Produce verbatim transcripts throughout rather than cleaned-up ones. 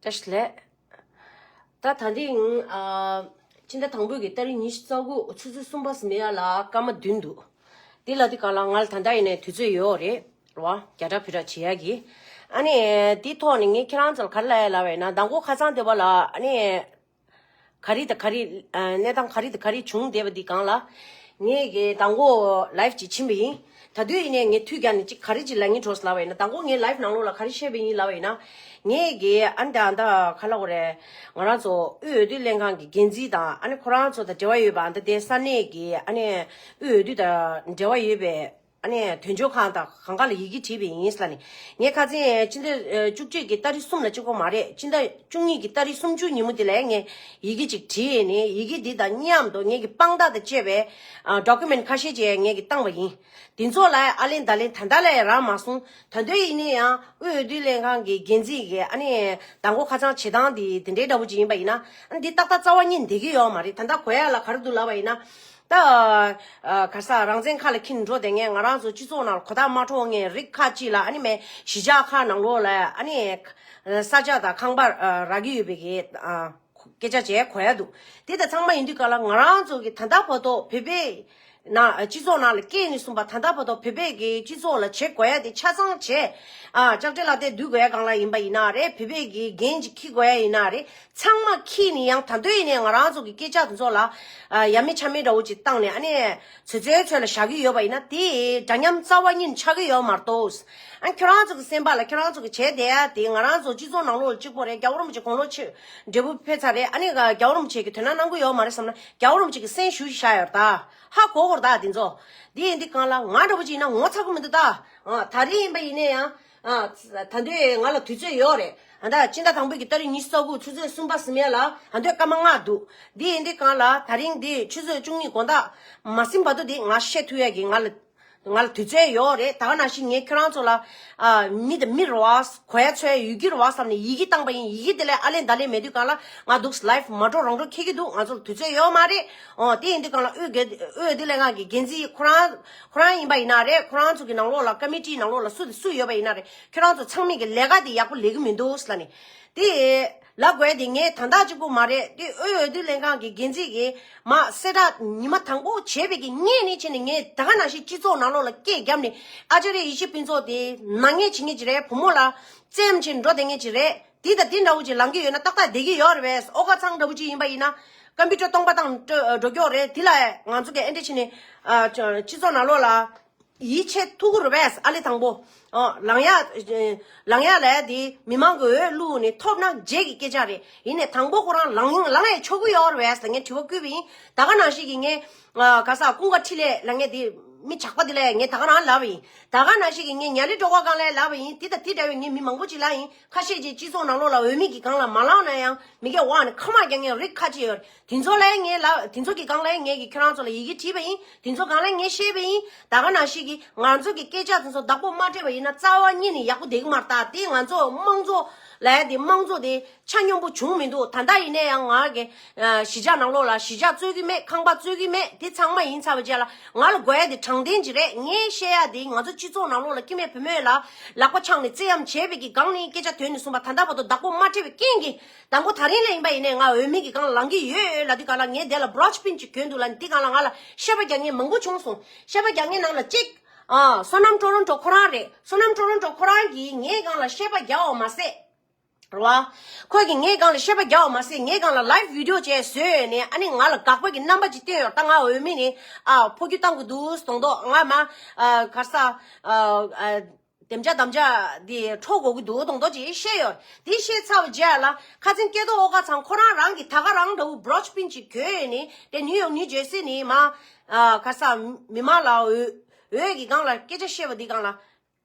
བཀྲ་ཤིས་བདེ་ལེགས། ད་ད་ཐེངས་ཨ་ཕྱི་ཟླ་དང་པོའི་གི་ཏ་རིག་ཉི་ཤུ་རྩ་དགུ་ཆུ་ཚོད་གསུམ་པ་ཟིན་ཡ་ལ་སྐར་མ་བདུན་འདུག་དེ་ལ་དེ་ག་ལ་ང་ལ་ད་ལྟ་ཡིན་ནའི་དུས་ཚོད་ཡོད་རེད་རེད་བ། རྒྱ་གྲ་བོད་གྲ་བྱེད་ཡ་གི། ཨ་ནི་དེའི་ཐོག་ནས་ངས་ཁྱེད་རང་ཚོ་ལ་ག་རེ་ལབ་ཡ་ལབ་པ་ཡིན་ན། མདང་དགོང་ཁ་སང་དེ་བ་ལ་ཨ་ནི་ག་རེ་དང་ག་རེ་ཨ་གནས་སྟངས་ག་རེ་དང་ག་རེ་བྱུང་བསྡད་པ་འདི་སྒང་ལ། ངས་གི་མདང་དགོང་ལའིབ་ཅིག་ཕྱིན་པ་ཡིན། ད་དུས་ཡིན་ནའི་ངས་མཐུད་རྒྱག་ནས་ཅིག་ག་རེ་ཅིག་ལབ་སྙིང་བྲོ་སོང་ལབ་པ་ཡིན་ན། མདང་དགོང་ངས་ལའིབ་ནང་ལོགས་ལ་ག་རེ་བཤད་པ་ཡིན་ལབ་པ་ཡིན་ན། ངས་གི་ཨ་ནི་ད་ད་ག་ལབ་དགོས་རེད། ང་རང་ཚོ་དབུས་འོས་བསྡུ་ལྷན་ཁང་གི་འགན་འཛིན་དང་ཨ་ནི་ཁོ་རང་ཚོ་དང་འབྲེལ་བ་ཡོད་པ། ཨ་ནི་ད་དེ་ས་གནས་ཀྱི་ཨ་ནི་དབུས་འོས་བསྡུ་དང་འབྲེལ་བ་ཡོད་པའི་ཨ་ནི་དོན་གཅོད་ཁང་དང་གང་ག་ལ་ཡི་གེ་བྲིས་པ་ཡིན་ལབ་ནས། ངས་ཁ་སང་ཕྱི་ཟླ་བཅུ་གཅིག་གི་ཏ་རིག་གསུམ་ལ་གཅིག་པོ་མ་རེད། ཕྱི་ཟླ་བཅུ་གཉིས་ཀྱི་ཏ་རིག་སུམ་ཅུ་ཉིན་མོ་དེ་ལ་ངས་ཡི་གེ་ཅིག་བྲིས་ནས། ཡི་གེ་འདི་དང་མཉམ་དུ་ངས་ཀྱི་དཔང་རྟགས་དང་བཅས་པའི་ཨ་ཌོ་ཀུ་མེན་ཊི་ཁ་ཤས་ཅིག་ངས་ཀྱི་བཏང་བ་ཡིན། དེ་ཚོ་ལ་ཨ་ལན་ད་ལན་ད་ལྟ་ལ་རག་མ་སོང་། ད་དུང་ཡིན་ན་ཡང་དབུས་འོས་བསྡུ་ལྷན་ཁང་གི་འགན་འཛིན་གྱིས་ཨ་ནི་མདང་དགོང་ཁ་སང་བྱེད་སྟངས་འདི་དེ་འདྲའི་འདྲ་པོ་ཅིག་ཡིན་པ་ཡིན་ན། ཨ་ནི་འདི་ཏག་ཏག་རྩ་བ་ཉིད་བསྡད་ཀྱི་ཡོད་མ་རེད། ད་ལྟ་གོ་ཡ་ལ་ག་རེ་འདུག་ལབ་པ་ཡིན་ན། ད་ཨ་ག་ས་རང་བཙན་ཁ་ལ་འཁྱེར་འགྲོ་བསྡད་མཁན། ང་རང་ཚོ་སྤྱི་ཚོགས་ནང་ལ་གོ་བརྡ་མ་འཕྲོད་མཁན་རིགས་ཁག་ཅིག་ལ་ཨ་ནི་མེད་གཞིས་ཆགས་ཁག་ནང་ལོགས་ལ་ཨ་ནི་ས་ཆ་དང་ཁང་པ་ཨ་རག་གི་ཡོད་པའི་གི་ཨ་སྐད་ཆ་བྱས་གོ་ཡ་འདུག་དེ་ད་ཚང་མ་ཡིན་དུས་ག་ལ་ང་རང་ཚོ་གི་ད་ལྟ་བར་དུ་བོད་པའི་ནང་སྤྱི་ཚོགས་ནང་ལ་སྐྱེས་ནས་བཟུང་བ། ད་ལྟ་བར་དུ་བོད་པའི་གི་སྤྱི་ཚོགས་ལ་བྱེད་དགོས་ཡ་དེ་ཆ་ཚང་བྱས། ཨ་ལྕགས་སྤྲེལ་ལ་དེ་སྡུད་དགོས་ཡ་སྒང་ལ་ཡིན་པ་ཡིན་ན་རེད། བོད་པའི་གི་འགན་ཅིག་འཁྱེར་དགོས་ཡ་ཡིན་ན་རེད། ཚང་མ་འཁྱེར་ནས་ཡང་ད་དུང་ཡིན་ནའི་ང་རང་ཚོ་གི་སྐད་ཆ་དེ་ཚོ་ལ་ཨ་ཡ་མེད་ཆ་མེད་འདྲ་བོ་ཅིག་བཏང་ནས་ཨ་ནི་ཚོད་ཚོད་ཚོད་ལ་བཞག་གི་ཡོད་པ་ཡིན་ན། དེ་འདྲ་མཉམ་རྩ་བ་ཉིད་ཆགས་ཀྱི་ཡོད་མ་གཏོགས། ཨ་ཁྱོད་རང་ཚོ་གི་སེམས་པ་ལ་ཁྱོད་རང་ཚོ་གི་བྱས་བསྡད་ཡ་དེ་ང་རང་ཚོ་སྤྱི་ཚོགས་ནང་ལོགས་ལ་གཅིག་པོ་རེད། རྒྱལ་བ་རིན་པོ་ཆེ་དགུང་ལོ་ཆེ་འབྲས་བུ་ཕེབས་ཚར་རེད། ཨ་ནི་རྒྱལ་བ་རིན་པོ་ཆེ་གི་དོན་དག་གནང་གི་ཡོད་མ་རེད་བསམ་ན། རྒྱལ་བ་རིན་པོ་ཆེ་གི་སེམས་ཞུ་བཞག་ཡོད་ད། ཧ་གོ་གོ་རེད་ད་དེ་ཚོ། དེ་ཡིན་དུས་གང་ལ་ང་འདྲ་པོ་ཅིག་ཡིན་ན་ངོ་ཚ་གི་མི་འདུག་ད། ཨ་ད་རེས་ཡིན་པ་ཡིན་ནའི་ཡང་། ཨ་ད་དུང་ང་ལ་དུས་ཚོད་ཡོད་རེད། ཨ་ད་ཕྱི་ཟླ་དང་པོའི་གི་ཏ་རིག་ཉི་ཤུ་རྩ་དགུ་ཆུ་ཚོད་གསུམ་པ་ཟིན་ཡ་ལ་ཨ་ད་དུང་སྐར་མ་ལྔ་འདུག་དེ་ཡིན་དུས་གང་ལ་ད་རིང་འདི་ཆུ་ཚོད་བཅུ་གཉིས་དགོང་དག་མ་ཟིན་བར་དུ་འདི་ང་བཤད་ཐུབ་ཡ་གི་ང་ལ་ང་ལ་དུས་ཚོད་ཡོད་རེད། ད་ག་ནང་བཞིན་ངས་ཁྱོད་རང་ཚོ་ལ་ཨ་མི་དང་མི་རེད་བ། གོ་ཡ་ཚོ་ཡ་ཡོད་ཀྱི་རེད་བ་བསམ་ནས་ཡི་གེ་བཏང་པ་ཡིན། ཡི་གེ་དེ་ལ་ཨ་ལན་ད་ལན་མེད་དུས་གང་ལ་ང་འདུག་ལའིབ་མ་འགྲོ་རང་འགྲོ་འཁེལ་གྱི་འདུག་ང་ཚོ་ལ་དུས་ཚོད་ཡོད་མ་རེད། ཨོ་དེ་ཡིན་དུས་གང་ལ་དབུས་འོས་བསྡུ་ལྷན་ཁང་གི་འགན་འཛིན་ཁོ་རང་ཁོ་རང་ཡིན་པ་ཡིན་ན་རེད། ཁོ་རང་ཚོ་གི་ནང་ལོགས་ལ་ཀ་མི་ཊི་ནང་ལོགས་ལ་སུ་དང་སུ་ཡོད་པ་ཡིན་ན་རེད། ཁྱོད་རང་ཚོ་ཚང་མས་གི་ལས་ཀ་དེ་ཡག་པོ་ལས་གི་མི་འདུག་ཟེར་ལབ་ནས། དེ་ལབ་དགོས་དེ་ངས་ད་ལྟ་གཅིག་པོ་མ་རེད། དེ་དབུས་འོས་བསྡུ་ལྷན་ཁང་གི་འགན་འཛིན་གི་མ་གསལ་བསྒྲགས་ཉི་མ་དང་པོ་བྱས་པའི་གི་སྔོན་ནས་བྱས་ནས་ངས་ད་ག་ནང་བཞིན་སྤྱི་ཚོགས་ནང་ལོགས་ལ་སྐད་བརྒྱབ་ནས། ཨ་ཅཱརྱ་ཡེ་ཤེས་ཕུན་ཚོགས་དེ་ནག་ཉེས་བྱེད་མཁན་ཅིག་རེད། བུ་མོ་ལ་བཙན་བྱས་འགྲོ་བསྡད་མཁན་ཅིག་རེད། དེ་དང་དེ་འདྲ་བོ་ཅིག་ལངས་ཀྱི་ཡོད་ན་ཏག་ཏག་བསྡད་ཀྱི་ཡོད་རེད་པས། ཨོ་ཁ་ཚང་འདྲ་བོ་ཅིག་ཡིན་པ་ཡིན་ན་ཀམ་པུ་ཊར་སྟོང་པ་བཏང་འགྲོ་གི་ཡོད་རེད། དེ་ལ་ང་ཚོ་གི་ཨེ་འདྲ་བྱས་ནས་ཨ་སྤྱི་ཚོགས་ནང་ལོགས་ལ་ཡིད་ཆེས་ཐུབ་ཀྱི་རེད་པས། ཨ་ལེ་དང་པོ། ཨོ་ལངས་ཡ་ལངས་ཡ་ལས་དེ་མི་མང་གི་འོས་བླུགས་ནས་ཐོབ་ན་རྗེས་ཀྱི་སྐད་ཆ་རེད། ཡིན་ནའི་དང་པོ་ཁོ་རང་ལངས་ལངས་ཡ་ཆོག་གི་ཡོད་རེད་པས་ལ་ངས་དྲི་བ་བསྐུལ་བ་ཡིན། ད་ག་ནང་བཞིན་གྱི་ངས་ཨ་ག་ས་ཀུན་དགའ་འཕྲིན་ལས་ལ་ངས་དེ་མི་ཇག་པ་དེ་ལ་ངས་ད་ག་རང་ལབ་པ་ཡིན། ད་ག་ནང་བཞིན་གྱི་ངས་ཉ་ལི་སྒྲོལ་དཀར་སྒང་ལ་ལབ་པ་ཡིན། དེ་དང་དེ་འདྲ་བའི་ངས་མི་མང་པོ་ཅིག་ལ་ཡིན། ཁ་ཤས་ཀྱིས་སྤྱི་ཚོགས་ནང་ལོགས་ལ་འོས་མི་གི་སྒང་ལ་མ་ལངས་ན་ཡང་མི་སྐད་འོག་ནས་ཁ་མ་རྒྱག་མཁན་རིགས་ཁ་ཅིག་ཡོད་རེད། དེ་ཚོ་ལ་ངས་ལབ། དེ་ཚོ་གི་སྒང་ལ་ངས་ཀྱིས་ཁྱོད་རང་ཚོ་ལ་ཡི་གེ་བྲིས་པ་ཡིན། དེ་ཚོ་སྒང་ལ་ངས་བཤད་པ་ཡིན། ད་ག་ནང་བཞིན་གྱི་ང་ཚོ་གི་སྐད་ཆ་དེ་ཚོ་བདག་པོ་མ་སྤྲད་པ་ཡིན་ན་རྩ་བ་ཉིད་ནས་ཡག་པོ་བསྡད་ཀྱི་མ་རེད། ད་དེ་ང་ཚོ་དམངས་གཙོ་ལ་ཡ་དེ་དམངས་གཙོ་དེ་ཆ་སྙོམས་པོ་བྱུང་མི་འདུག་ད་ལྟ་ཡིན་ན་ཡང་ང་གི་ཨ་གཞིས་ཆགས་ནང་ལོགས་ལ་གཞིས་ཆགས་རྩོད་ཀྱི་མེད། ཁང་པ་རྩོད་ཀྱི་མེད། དེ་ཚང་མ་ཡིན་ཚར་བ་རྗེས་ལ་ང་ལ་དགོས་ཡ་དེ་དྲང་བདེན་ཅིག་རེད། ངས་བཤད་ཡ་དེ་ང་ཚོ་སྤྱི་ཚོགས་ནང་ལོགས་ལ་སྐྱེ་དམན་བུད་མེད་ལ་ལག་པ་འཆང་ནས་བཙན་གཡེམ་བྱས་པའི་གི་སྒང་ནས་སྐད་ཆ་ཐོན་ནས་གསུངས་པ་ད་ལྟ་བར་དུ་བདག་པོ་མ་སྤྲད་པའི་རྐྱེན་གྱིས། དང་པོ་ད་རིང་ལ་ཡིན་པ་ཡིན་ནའི་ང་འོས་མི་གི་སྒང་ལ་ལངས་ཀྱི་ཡོད་ལབ་དུས་ག་ལ་ངས་དེ་ལ་བྷྲོ་ཆི་པིན་ཅིག་གྱོན་འདུག་ལབ་ནས་དེ་སྒང་ལ་ང་ལ་བཤད་པ་རྒྱག་མཁན་མང་པོ་བྱུང་སོང་། བཤད་པ་རྒྱག་མཁན་ནང་ལ་གཅིག་ཨ་བསོད་ནམས་ཊོ་རོན་ཊོ་ཁོ་རང་རེད། བསོད་ནམས་ཊོ་རོན་ཊོ་ཁོ་རང་གིས་ངའི་སྒང་ལ་བཤད་པ་རྒྱག་པ་མ་ཟད། རེད་བ། ཁོས་ཀྱིས་ངའི་སྒང་ལ་བཤད་པ་རྒྱག་པ་མ་ཟད་ངའི་སྒང་ལ་ལའིབ་བི་ཌི་ཡོ་བྱས་བཟོས་ནས་ཨ་ནི་ང་ལ་དགག་པ་གི་རྣམ་པ་ཅིག་བསྟན་ཡོད། ད་ང་འོས་མི་ནི་ཨ་འཕོ་འགྱུར་བཏང་དགོས་འདུག་གསུངས་འདུག་ང་མ་ཨ་ག་རེ་ཟ་ཨ་ཨ། དམ་བཅའ་དམ་བཅའ་འདི་འཕྲོག་དགོས་ཀྱི་འདུག་གསུངས་འདུག་ཅེས་བཤད་ཡོད། འདི་བཤད་ཚར་བའི་རྗེས་ལ་ཁ་སང་སྐལ་རྡོར་དབུ་དཀར་ཚང་ཁོ་རང་རང་གིས་ད་ག་རང་འདྲ་བོ་བྷྲོ་ཆི་པིན་ཅིག་གྱོན་ནས་དེ་ནིའུ་ཡོག་ནིའུ་ཇར་སི་ནས་མ་ཨ་ག་རེ་ཟ་མི་མང་ལ་འོས་འོས་ཀྱི་སྒང་ལ་སྐད་ཆ་བཤད་པ་འདི་སྒང་ལ་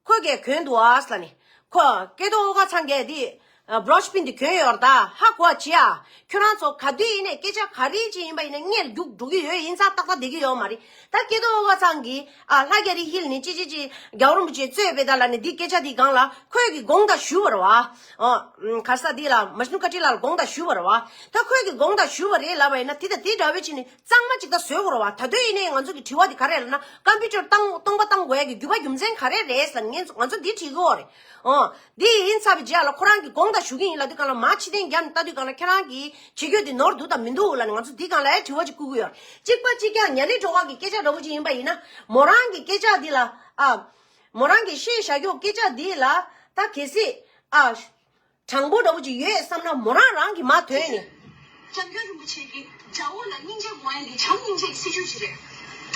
ཁོས་ཀྱིས་གྱོན་འདུག་ཨ་ཟེར་ལབ་ནས། ཁོ་སྐལ་རྡོར་དབུ་དཀར་ཚང་གིས་འདི་ཨ་བྷྲོ་ཆི་པིན་འདི་གྱོན་ཡོད་རེད། ད་ཧ་གོ་བ་བྱེད་ཨ། ཁྱོད་རང་ཚོ་ག་དུས་ཡིན་ནའི་སྐད་ཆ་ག་རེ་ཅིག་ཡིན་པ་ཡིན་ན་སྔོན་རྒྱུགས་འགྲོ་གི་ཡོད། ཡིན་ཙང་ཏག་ཏག་བསྡད་ཀྱི་ཡོད་མ་རེད། ད་སྐལ་རྡོར་དབུ་དཀར་ཚང་གིས་ཨ་ལྷ་རྒྱ་རི་ཧིལ་ནས་ཅི་ཅི་ཅི་རྒྱལ་བ་རིན་པོ་ཆེ་གཙོས་པའི་ད་ལ་ནི་འདི་སྐད་ཆ་འདི་སྒང་ལ་ཁོས་ཀྱིས་དགོངས་དག་ཞུ་བ་རེད་བ། ཨ་ག་རེ་ཟ་འདི་ལ་མ་ཤི་ནུ་ཀ་ཏི་ལ་དགོངས་དག་ཞུ་བ་རེད་བ། ད་ཁོས་ཀྱིས་དགོངས་དག་ཞུ་བ་རེད་ལབ་པ་ཡིན་ན་དེ་དང་དེ་འདྲ་བའི་ཕྱིན་ནས་གཙང་མ་ཅིག་ད་བཟོས་དགོས་རེད་བ། ད་དུང་ཡིན་ནའི་ང་ཚོ་གི་དྲི་བ་འདི་ག་རེ་ལབ་ན་ཀམ་པུ་ཊར་བཏང་སྟོང་པ་བཏང་དགོས་ཡ་གི་རྒྱུ་བ་རྒྱུ་མཚན་ག་རེ་རེད་ཟེར་ན་ང་ཚོ་ང་ཚོ་འདི་དྲི་གི་ཡོད་རེད། ཨོ། འདི་ཡིན་ཚར་བའི་རྗེས་ལ་ཁོ་རང་གིས་དགོངས་ ད་ཞུ་གི་ཡིན་ལབ་དུས་སྒང་ལ་མ་ཕྱི་རྟེན་རྒྱབ་ནས་ལྟ་དུས་སྒང་ལ་ཁྱེད་རང་གིས་བྱེད་རྒྱུ་དེ་ནོར་འདུག་དང་མི་འདུག་ལབ་ནས་ང་ཚོ་འདི་སྒང་ལ་ཡང་དྲི་བ་ཅིག་བསྐུལ་གི་ཡོད། གཅིག་པ་གཅིག་རྐྱང་ཉ་ལི་བྲོ་བ་གི་སྐད་ཆ་འདྲ་བོ་ཅིག་ཡིན་པ་ཡིན་ན། མོ་རང་གི་སྐད་ཆ་འདི་ལ། ཨ། མོ་རང་གིས་བཤད་བཞག་རྒྱུ་སྐད་ཆ་འདི་ལ་ད་གལ་སྲིད། ཨ། དྲང་པོ་འདྲ་བོ་ཅིག་ཡོད་བསམ་ན་མོ་རང་རང་གིས་མར་ཐོན་ནས། སྐྱབས་མགོན་རིན་པོ་ཆེ་གིས་དགྲ་བོ་ལ་སྙིང་རྗེ་དགོས་ཡ་འདི་བྱམས་སྙིང་རྗེ་གི་སྲིད་བྱུས་ཅིག་རེད།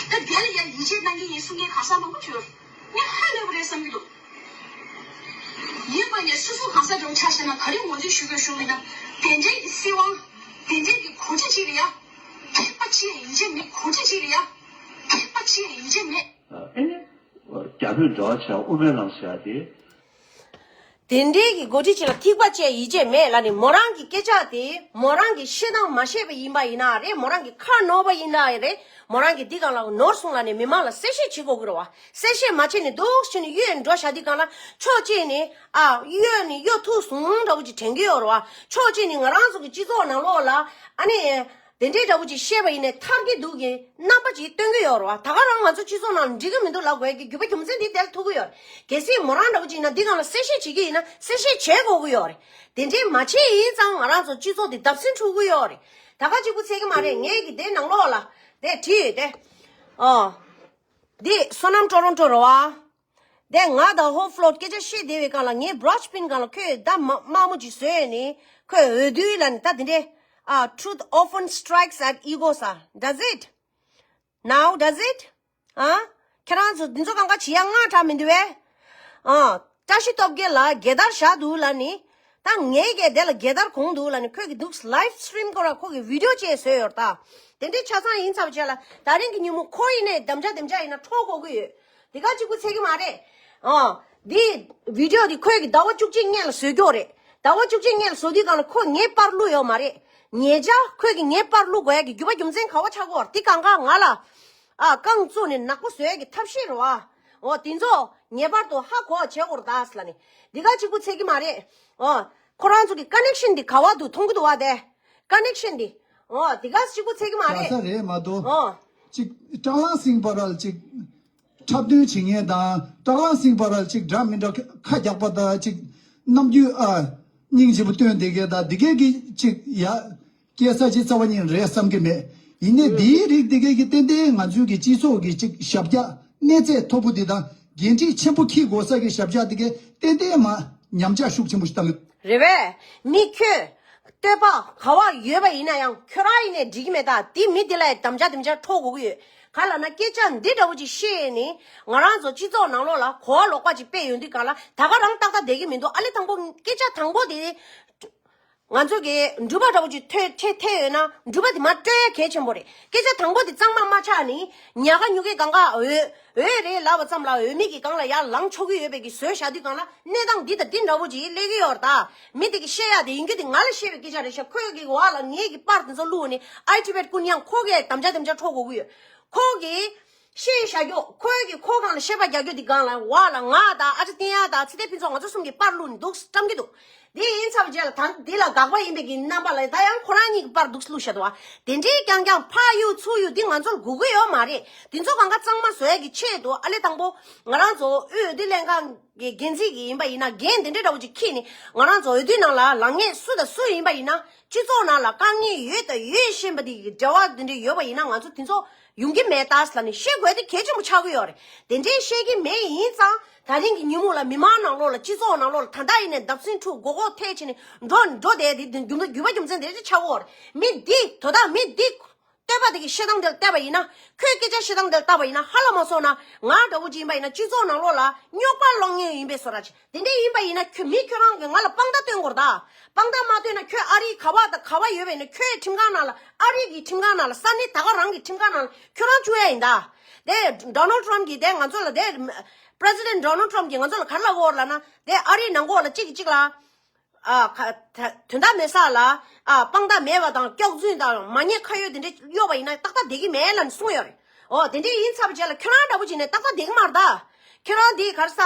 ད་དེ་ལ་ཡ་ཡིད་ཆེས་གནང་གི་ཡིན་གསུང་མཁན་གང་ཟག་མང་པོ་ཅིག་ཡོད། ངས་ཧ་ལས་པ་རེད་བསམ་གྱི་འདུག་ཡིན་པ་ནས་སོ་སོ་གང་ཟག་འདྲ་བོ་ཆ་བཞག་ན་ག་རེ་ངོས་འཛིན་ཞུ་དགོས་ཞུ་མིན་ན། དེ་འདྲའི་གི་སྲིད་དབང་། དེ་འདྲའི་གི་གོ་སྒྲིག་ཅིག་ལ་ཡ། ཐེག་པ་ཅིག་ཡང་ཡིད་ཆེས་མེད། གོ་སྒྲིག་ཅིག་ལ་ཡ། ཐེག་པ་ཅིག་ཡང་ཡིད་ཆེས་མེད། ཨ་ནི། རྒྱ་བོད་འབྲེལ་བ་བྱ་དབུ་མའི་ལམ་བྱ་དེ། དེ་འདྲའི་གི་གོ་སྒྲིག་ཅིག་ལ་ཐེག་པ་ཅིག་ཡང་ཡིད་ཆེས་མེད་ལབ་ནས་མོ་རང་གི་སྐད་ཆ་དེ་མོ་རང་གི་བཤད་སྟངས་མ་ཤེས་པ་ཡིན་པ་ཡིན་ན་རེད། མོ་རང་གི་ཁ་ནོར་བ་ཡིན་ན་རེད། མོ་རང་གི་འདི་སྒང་ལ་ནོར་སོང་ལབ་ནས་མི་མང་ལ་གསལ་བཤད་བྱེད་དགོས་ཀྱི་རེད་བ། གསལ་བཤད་མ་བྱས་ནས་འདུག་བྱས་ནས་གཡོལ་འགྲོ་བཞག་དུས་སྒང་ལ་ཕྱོགས་གཅིག་ནས་ཨ་གཡོལ་ནས་གཡོལ་ཐུབ་སོང་འདྲ་བོ་ཅིག་དྲན་གྱི་ཡོད་རེད་བ། ཕྱོགས་གཅིག་ནས་ང་རང་ཚོ་གི་སྤྱི་ཚོགས་ནང་ལོགས་ལ་ཨ་ནི། དེ་འདྲའི་འདྲ་བོ་ཅིག་བཤད་པ་ཡིན་ནའི་ཐར་གྱི་འདུག་གི་རྣམ་པ་ཅིག་སྟོན་གྱི་ཡོད་རེད་བ། ད་ག་རང་ང་ཚོ་སྤྱི་ཚོགས་ནང་འགྲིག་གི་མི་འདུག་ལབ་དགོས་ཀྱི་རྒྱུ་མཚན་འདི་དེར་ཐུག་གི་ཡོད་རེད། གལ་སྲིད་མོ་རང་འདྲ་བོ་ཅིག་ཡིན་ན་འདི་སྒང་ལ་གསལ་བཤད་བྱེད་ཀྱི་ཡིན་ན་གསལ་བཤད་བྱེད་དགོས་ཀྱི་ཡོད་རེད། དེ་འདྲའི་མ་བྱས་ཡིན་ཙང་ང་རང་ཚོ་སྤྱི་ཚོགས་འདི་བརྡབ་གསིག་འཁྲུག་གི་ཡོད་རེད། ད་ག་གཅིག་པུ་ཚད་ཀྱི་མ་རེད། ངས་ཀྱི་དེ་ནང་ལོགས་ལ་དེ་བྲིས་ཡོད་དེ། ཨོ། འདི་བསོད་ནམས་ཀྲོ་རོན་ཀྲོ་རེད་བ། དེ་ང་དང་ཧོ་ཕློ་སྐད་ཆ་བཤད་བསྡད་པའི་སྒང་ལ་ངའི་བྷྲོ་ཆི་པིན་སྒང་ལ་ཁོས་ད་མ་དམའ་མོ་ཅིག་བཟོས་ནས་ཁོས་འོས་བསྡུ་ལབ་ནས་ད་དེ་འདྲའི་ཨ། Truth often strikes at ego ཟེར། Does it? Now does it? ཨ། ཁྱེད་རང་ཚོ་འདི་ཚོ་གང་ག་བྱེད་ཡ་དངངས་སྐྲག་མི་འདུག་བས། ཨ། བཀྲ་ཤིས་སྟོབས་རྒྱལ་ལ་རྒྱལ་དར་བཞག་འདུག་ལབ་ནས། ད་ངའི་གི་དེ་ལ་རྒྱལ་དར་གོན་འདུག་ལབ་ནས་ཁོས་གི་འདུག་ལའིབ་སི་ཊི་རིམ་སྐོར་ལ་ཁོ་གི་བི་ཌི་ཡོ་ཅིག་བཟོས་ཡོད་རེད་ད། དེ་འདྲའི་ཆ་ཚང་ཡིན་ཚར་བའི་རྗེས་ལ་ད་རིང་གི་ཉིན་མོ་ཁོ་ཡིན་ནའི་དམ་བཅའ་དམ་བཅའ་ཡིན་ན་འཕྲོག་དགོས་ཀྱི་ཡོད། དེ་ག་གཅིག་པུ་ཚད་ཀྱི་མ་རེད། ཨ། འདི་བི་ཌི་ཡོ་འདི་ཁོས་གི་ཟླ་བ་བཅུ་གཅིག་སྔོན་ལ་བཟོས་ཀྱོག་རེད། ཟླ་བ་བཅུ་གཅིག་སྔོན་ལ་བཟོ་དུས་སྒང་ལ་ཁོས་ངའི་པར་བླུགས་ཡོད་མ་རེད། ཉེ་ཆར་ཁོས་གི་ངའི་པར་བླུགས་དགོས་ཡ་གི་རྒྱུ་བ་རྒྱུ་མཚན་ག་བ་ཆགས་ཀྱོག་རེད། དེ་གང་ག་ང་ལ། ཨ། རྐང་བཙུགས་ནས་ནག་པོ་བཟོ་ཡ་གི་ཐབས་ཤེས་རེད་བ། འོ་དེ་ཚོ་ངེས་པར་དུ་ཧ་གོ་བྱེད་དགོས་རེད་ད་ཟེར་ལབ་ནས། འདི་ག་གཅིག་པུ་ཚད་ཀྱི་མ་རེད། འོ། ཁོ་རང་ཚོ་གི་ཀ་ནེག་ཤན་འདི་ག་བ་འདུག་མཐོང་གི་འདུག་བ་དེ། ཀ་ནེག་ཤན་འདི། འོ་དེ་ག་གཅིག་པུ་ཚད་ཀྱི་མ་རེད། ག་ས་རེད་མ་གཏོགས། འོ། ཅིག་ཀྲང་ལང་སིང་བར་ལ་ཅིག་འཁྲབ་སྟོན་བྱེད་མཁན་དང་ཀྲང་ལང་སིང་བར་ལ་ཅིག་འདྲ་མི་འདྲ་ཁ་རྒྱག་པ་དང་ཅིག་རྣམ་འགྱུར་ཨ། སྙིང་རྗེ་པོ་སྟོན་བསྡད་མཁན་དང་འདི་གས་ཀྱི་ཅིག་ཡ། སྐྱེ་ས་ཅིག་རྩ་བ་ཉིད་རེད་བསམ་གྱི་མེད། ཡིན་ནའི་འདིའི་རིགས་འདི་གས་ཀྱི་ཏན་ཏན་ང་ཚོའི་གི་སྤྱི་ཚོགས་ཀྱི་ཅིག་ཞབས་བཀྱག་གནས་ཚད་མཐོ་པོ་འདི་དང་འགན་འཁྲི་ཆེན་པོ་འཁྱེར་དགོས་ས་གི་ཞབས་བཀྱག་འདི་གས་ཏན་ཏན་མ་ཉམས་ཆག་ཤུགས་ཆེན་པོ་ཞིག་བཏང་གི། རེད་བས། མི་ཁྱོད། བསྟོད་པ་ག་བ་ཡོད་པ་ཡིན་ན་ཡང་ཁྱོད་རང་ཡིན་ནའི་འགྲིག་གི་མེད་ད། དེ་མི་དེ་ལ་ཡང་དམ་བཅའ་དམ་བཅའ་འཕྲོག་དགོས་ཀྱི་ཡོད། ག་ལབ་ན་སྐད་ཆ་འདི་འདྲ་བོ་ཅིག་བཤད་ནས་ང་རང་ཚོ་སྤྱི་ཚོགས་ནང་ལོགས་ལ་གོ་བ་ལོག་པ་ཅིག་སྤེལ་ཡོང་དུས་ག་ལ་ད་ག་རང་ཏག་ཏག་བསྡད་ཀྱི་མི་འདུག་ཨ་ལེ་དང་པོ་སྐད་ཆ་དང་པོ་དེ། ང་ཚོ་གི་འགྲུལ་པ་འདྲ་བོ་ཅིག་ཐོས་ཐེ་ཐེ་ཡོད་ན་འགྲུལ་པ་དེ་མར་སྤྲོད་ཡ་གལ་ཆེན་པོ་རེད། སྐད་ཆ་དང་པོ་དེ་གཙང་མ་མ་ཆགས་ནས་ཉ་ག་ཉུ་གའི་གང་ག་འོས་འོས་རེད་ལབ་པ་ཙམ་ལ་འོས་མི་གི་སྒང་ལ་ཡར་ལངས་ཆོག་གི་ཡོད་པའི་གི་བཟོས་བཞག་དུས་སྒང་ལ་གནས་སྟངས་འདི་དང་འདི་འདྲ་བོ་ཅིག་སླེབས་ཀྱི་ཡོད་རེད་ད། མི་དེ་གི་བཤད་ཡ་དེ་ཡིན་རྒྱུ་དེ་ང་ལ་བཤད་པའི་སྐད་ཆ་རེད་ཤག་ཁོས་གི་འོག་ལ་ངའི་གི་པར་དེ་ཚོ་བླུགས་ནས་ཨའི་ཊི་བེཊ་ཀུན་ཡང་ཁོ་གི་དམ་བཅའ་དམ་བཅའ་འཕྲོག་དགོས་ཀྱི་ཡོད། ཁོ་གི་ཤེས་བཞག་རྒྱུ་ཁོའི་གི་ཁོ་གང་ལ་བཤད་པ་རྒྱག་རྒྱུ་དེ་གང་ལ་བ་ལ་ང་དང་ཨ་ཅག་བསྟན་ཡག་དང་ཚེ་བརྟན་ཕུན་ཚོགས་ང་ཚོ་གསུམ་གྱི་པར་བླུགས་ནས་འདུག་བཀྲམ་གྱི་འདུག་དེ་ཡིན་ཚར་བའི་རྗེས་ལ་ད་འདི་ལ་དགག་པ་ཡིན་པའི་གི་རྣམ་པ་ལ་ད་ཡང་ཁོ་རང་གཉིས་ཀྱི་པར་འདུག་བླུགས་བཞག་འདུག་བ། དེ་འདྲའི་རྐྱང་རྐྱང་ཕར་གཡུག་ཚུར་གཡུག་འདི་ང་ཚོར་དགོས་ཀྱི་ཡོད་མ་རེད། དེ་ཚོ་གང་ག་གཙང་མ་བཟོ་ཡག་གི་ཆེད་དུ་ཨ་ལེ་དང་པོ་ང་རང་ཚོ་དབུས་འོས་བསྡུ་ལྷན་ཁང་གི་འགན་འཛིན་གྱི་ཡིན་པ་ཡིན་ན་འགན་དེ་འདྲ་འདྲ་བོ་ཅིག་འཁྱེར་ནས་ང་རང་ཚོ་འོས་བསྡུ་ནང་ལ་ལངས་མཁན་སུ་དང་སུ་ཡིན་པ་ཡིན་ན་སྤྱི་ཚོགས་ནང་ལ་དཀའ་ངལ་ཡོད་དང་ཡོད་བཞིན་པ་དེ་གི་འབྲེལ་བ་དེ་འདྲ་ཡོད་པ་ཡིན་ན་ང་ཚོ་དེ་ཚོ་ཡོང་གི་མེད་ད་ཟེར་ལབ་ནས་བཤད་དགོས་དེ་གལ་ཆེན་པོ་ཆགས་ཀྱི་ཡོད་རེད། དེ་འདྲའི་བཤད་ཀྱི་མེད་ཡིན་ཙང་ད་རིང་གི་ཉིན་མོ་ལ་མི་མང་ནང་ལོགས་ལ་སྤྱི་ཚོགས་ནང་ལོགས་ལ་ད་ལྟ་ཡིན་ནའི་བརྡབ་གསིག་འཁྲུག་མགོ་སྐོར་ཐེབས་བྱས་ནས་འགྲོ་འགྲོ་བསྡད་དེ་རྒྱུ་མཚན་རྒྱུ་མ་རྒྱུ་མཚན་དེ་འདྲ་ཆགས་ཀྱི་ཡོད་རེད། མི་འདི་དོ་བདག་མི་འདི་བསྟོད་པ་དེ་གི་བཤད་སྟངས་དེ་ལ་བལྟས་པ་ཡིན་ན་ཁོས་སྐད་ཆ་བཤད་སྟངས་དེ་ལ་བལྟས་པ་ཡིན་ན་ཧ་ལམ་མ་སོང་ན་ང་འདྲ་བོ་ཅིག་ཡིན་པ་ཡིན་ན་སྤྱི་ཚོགས་ནང་ལོགས་ལ་རྙོག་པ་སློང་མཁན་ཡིན་པའི་བཟོ་འདྲ་ཅིག་དེ་འདྲ་ཡིན་པ་ཡིན་ན་ཁྱོད་མི་ཁྱོད་རང་གིས་ང་ལ་དཔང་རྟགས་སྟོན་དགོས་རེད་ད། དཔང་རྟགས་མ་སྟོན་ན་ཁྱོད་ཨ་རིའི་ག་བ་དང་ག་བ་ཡོད་པ་ཡིན་ན་ཁྱོད་ཁྲིམས་ཁང་ནང་ལ་ཨ་རི་གི་ཁྲིམས་ཁང་ནང་ལ་ས་གནས་ད་ག་རང་གི་ཁྲིམས་ཁང་ནང་ལ་ཁྱོད་རང་བཅུག་ཡ་ཡིན་ད། དེ་Donald Trump གིས་དེ་ང་ཚོ་ལ་དེ་President Donald Trump གིས་ང་ཚོ་ལ་ག་རེ་ལབ་ཀྱི་ཡོད་རེད་ལབ་ན་དེ་ཨ་རིའི་ནང་ལོགས་ལ་གཅིག་གིས་གཅིག་ལ་ཨ་ཁ་ད་དོན་དག་མེད་ས་ལ་ཨ་དཔང་རྟགས་མེད་པ་དང་སྐྱག་རྫུན་དང་མ་ཉེས་ཁ་གཡོག་དེ་འདྲ་གཡོག་པ་ཡིན་ན་ཏག་ཏག་བསྡད་ཀྱི་མེད་ལབ་ནས་གསུངས་ཡོད་རེད། འོ་དེ་འདྲ་ཡིན་ཚར་བའི་རྗེས་ལ་ཁྱོད་རང་འདྲ་བོ་བྱས་ནས་ཏག་ཏག་བསྡད་ཀྱི་མ་རེད་ད། ཁྱོད་རང་འདི་ག་རེ་ཟ།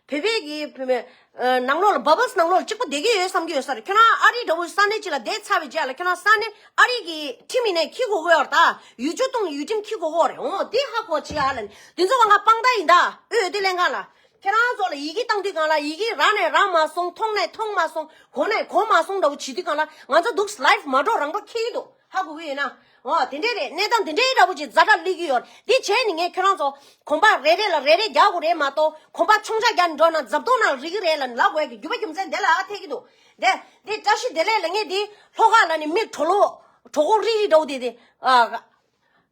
བོད་པའི་གི་བོད་མི་ཨ་ནང་ལོགས་ལ་bubbles ནང་ལོགས་ལ་གཅིག་པོ་བསྡད་ཀྱི་ཡོད་བསམ་གྱི་ཡོད་ས་རེད། ཁྱོད་རང་ཨ་རི་འདྲ་བོ་ས་གནས་གཅིག་ལ་བསྡད་ཚར་བའི་རྗེས་ལ་ཁྱོད་རང་ས་གནས་ཨ་རི་གི་ཁྲིམས་ཡིན་ནའི་འཁྱེར་དགོས་ཀྱི་ཡོད་རེད་ད། ཡུལ་ཆུ་གཏོང་ཡུལ་ཁྲིམས་འཁྱེར་དགོས་ཀྱི་ཡོད་རེད། འོ་འདི་ཧ་གོ་བྱེད་ཨ་ལ་ནི་འདི་ཚོ་གང་ག་དཔང་རྟགས་ཡིན་ད། འོས་བསྡུ་ལྷན་ཁང་ལ་ ཁྱེད་རང་ཚོ་ལ་ཡི་གེ་བཏང་དུས་སྒང་ལ་ཡི་གེ་རག་ནས་རག་མ་སོང་། མཐོང་ནས་མཐོང་མ་སོང་། གོ་ནས་གོ་མ་སོང་འདྲ་བོ་བྱེད་དུས་སྒང་ལ་ང་ཚོ་འདུག་ལའིབ་མ་འགྲོ་རང་འགྲོ་འཁེལ་གྱི་འདུག་ཧ་གོ་གི་ཡོད་ན། འོ་དེ་འདྲས་རེད། གནས་སྟངས་དེ་འདྲའི་འདྲ་བོ་ཅིག་ཛ་དྲག་སླེབས་ཀྱི་ཡོད་རེད། འདི་བྱས་ནས་ངས་ཁྱོད་རང་ཚོ་གོམ་པ་རེ་རེ་ལ་རེ་རེ་རྒྱག་དགོས་རེད་མ་གཏོགས། གོམ་པ་ཆུང་ཆ་རྒྱག་ནས་འགྲོ་ན་རྫབ་ཏོ་ནང་རིལ་གྱི་རེད་ལབ་ནས་ལབ་དགོས་ཀྱི་རྒྱུ་མ་རྒྱུ་མཚན་དེ་ལ་ཨ་ཐེག་གི་འདུག་དེ་དེ་བཀྲ་ཤིས་བདེ་ལེགས་ལབ་མཁན་དེ་ལྷོ་ཁ་ལ་ནི་མི་གྲོ་ལོ་གྲོད་ཁོག་རིལ་རིལ་འདྲ་བོ་དེ་དེ་ཨ།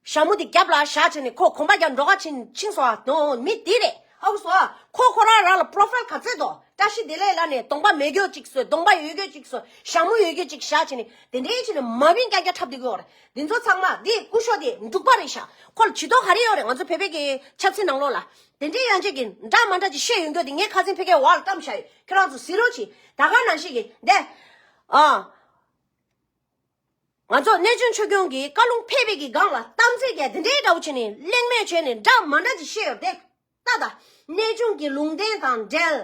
ཞྭ་མོ་དེ་རྒྱབ་ལ་བཞག་བྱས་ནས་ཁོ་གོམ་པ་རྒྱག་འགྲོ་ག་ཕྱིན་ཕྱིན་སོང་ཨ། དོ་མི་དེ་རེད། ཧ་གོ་སོང་ཨ། ཁོ་ཁོ་རང་རང་ལ་པོ་རོ་ཕའིལ་ག་ཚད་དོ། བཀྲ་ཤིས་བདེ་ལེགས་ལབ་ནས་གདོང་པ་མེད་རྒྱུ་གཅིག་བཟོས། གདོང་པ་ཡོད་རྒྱུ་གཅིག་བཟོས། ཞྭ་མོ་ཡོད་རྒྱུ་གཅིག་བཞག་བྱས་ནས་དེ་འདྲའི་བྱས་ནས་མ་བིན་རྐྱང་རྐྱང་འཁྲབ་བསྡད་ཀྱི་ཡོད་རེད། འདི་ཚོ་ཚང་མ་འདི་སྐུ་ཞབས་དེ་འབྲུག་པ་རེད་ཤག་ཁོ་ལ་ཇུས་གཏོགས་ག་རེ་ཡོད་རེད། ང་ཚོ་བོད་པའི་གི་ཆབ་སྲིད་ནང་ལོགས་ལ་དེ་འདྲའི་ཡང་ཅིག་གི་འདྲ་མ་འདྲ་ཅིག་བཤད་ཡོང་རྒྱུ་དེ་ངས་ཁ་སང་ཕ་གིའི་འོག་ལ་བཀྲམ་བཞག་ཡོད། ཁྱོད་རང་ཚོ་གཟིགས་རོགས་གྱིས། ད་ག་ནང་བཞིན་གྱི་འདི་ཨ། ང་ཚོ་གནས་ཆུང་ཆོས་སྐྱོང་གིས་བཀའ་ལུང་ཕེབས་པའི་གི་སྒང་ལ་གཏམ་ཚིག་གི་དེ་འདྲའི་འདྲ་བོ་བྱས་ནས་གླེང་མོལ་བྱས་ནས་འདྲ་མ་འདྲ་ཅིག་བཤད་ཡོད་དེ། ལྟ་ད། གནས་ཆུང་གི་ལུང་བསྟན་དང་འབྲེལ།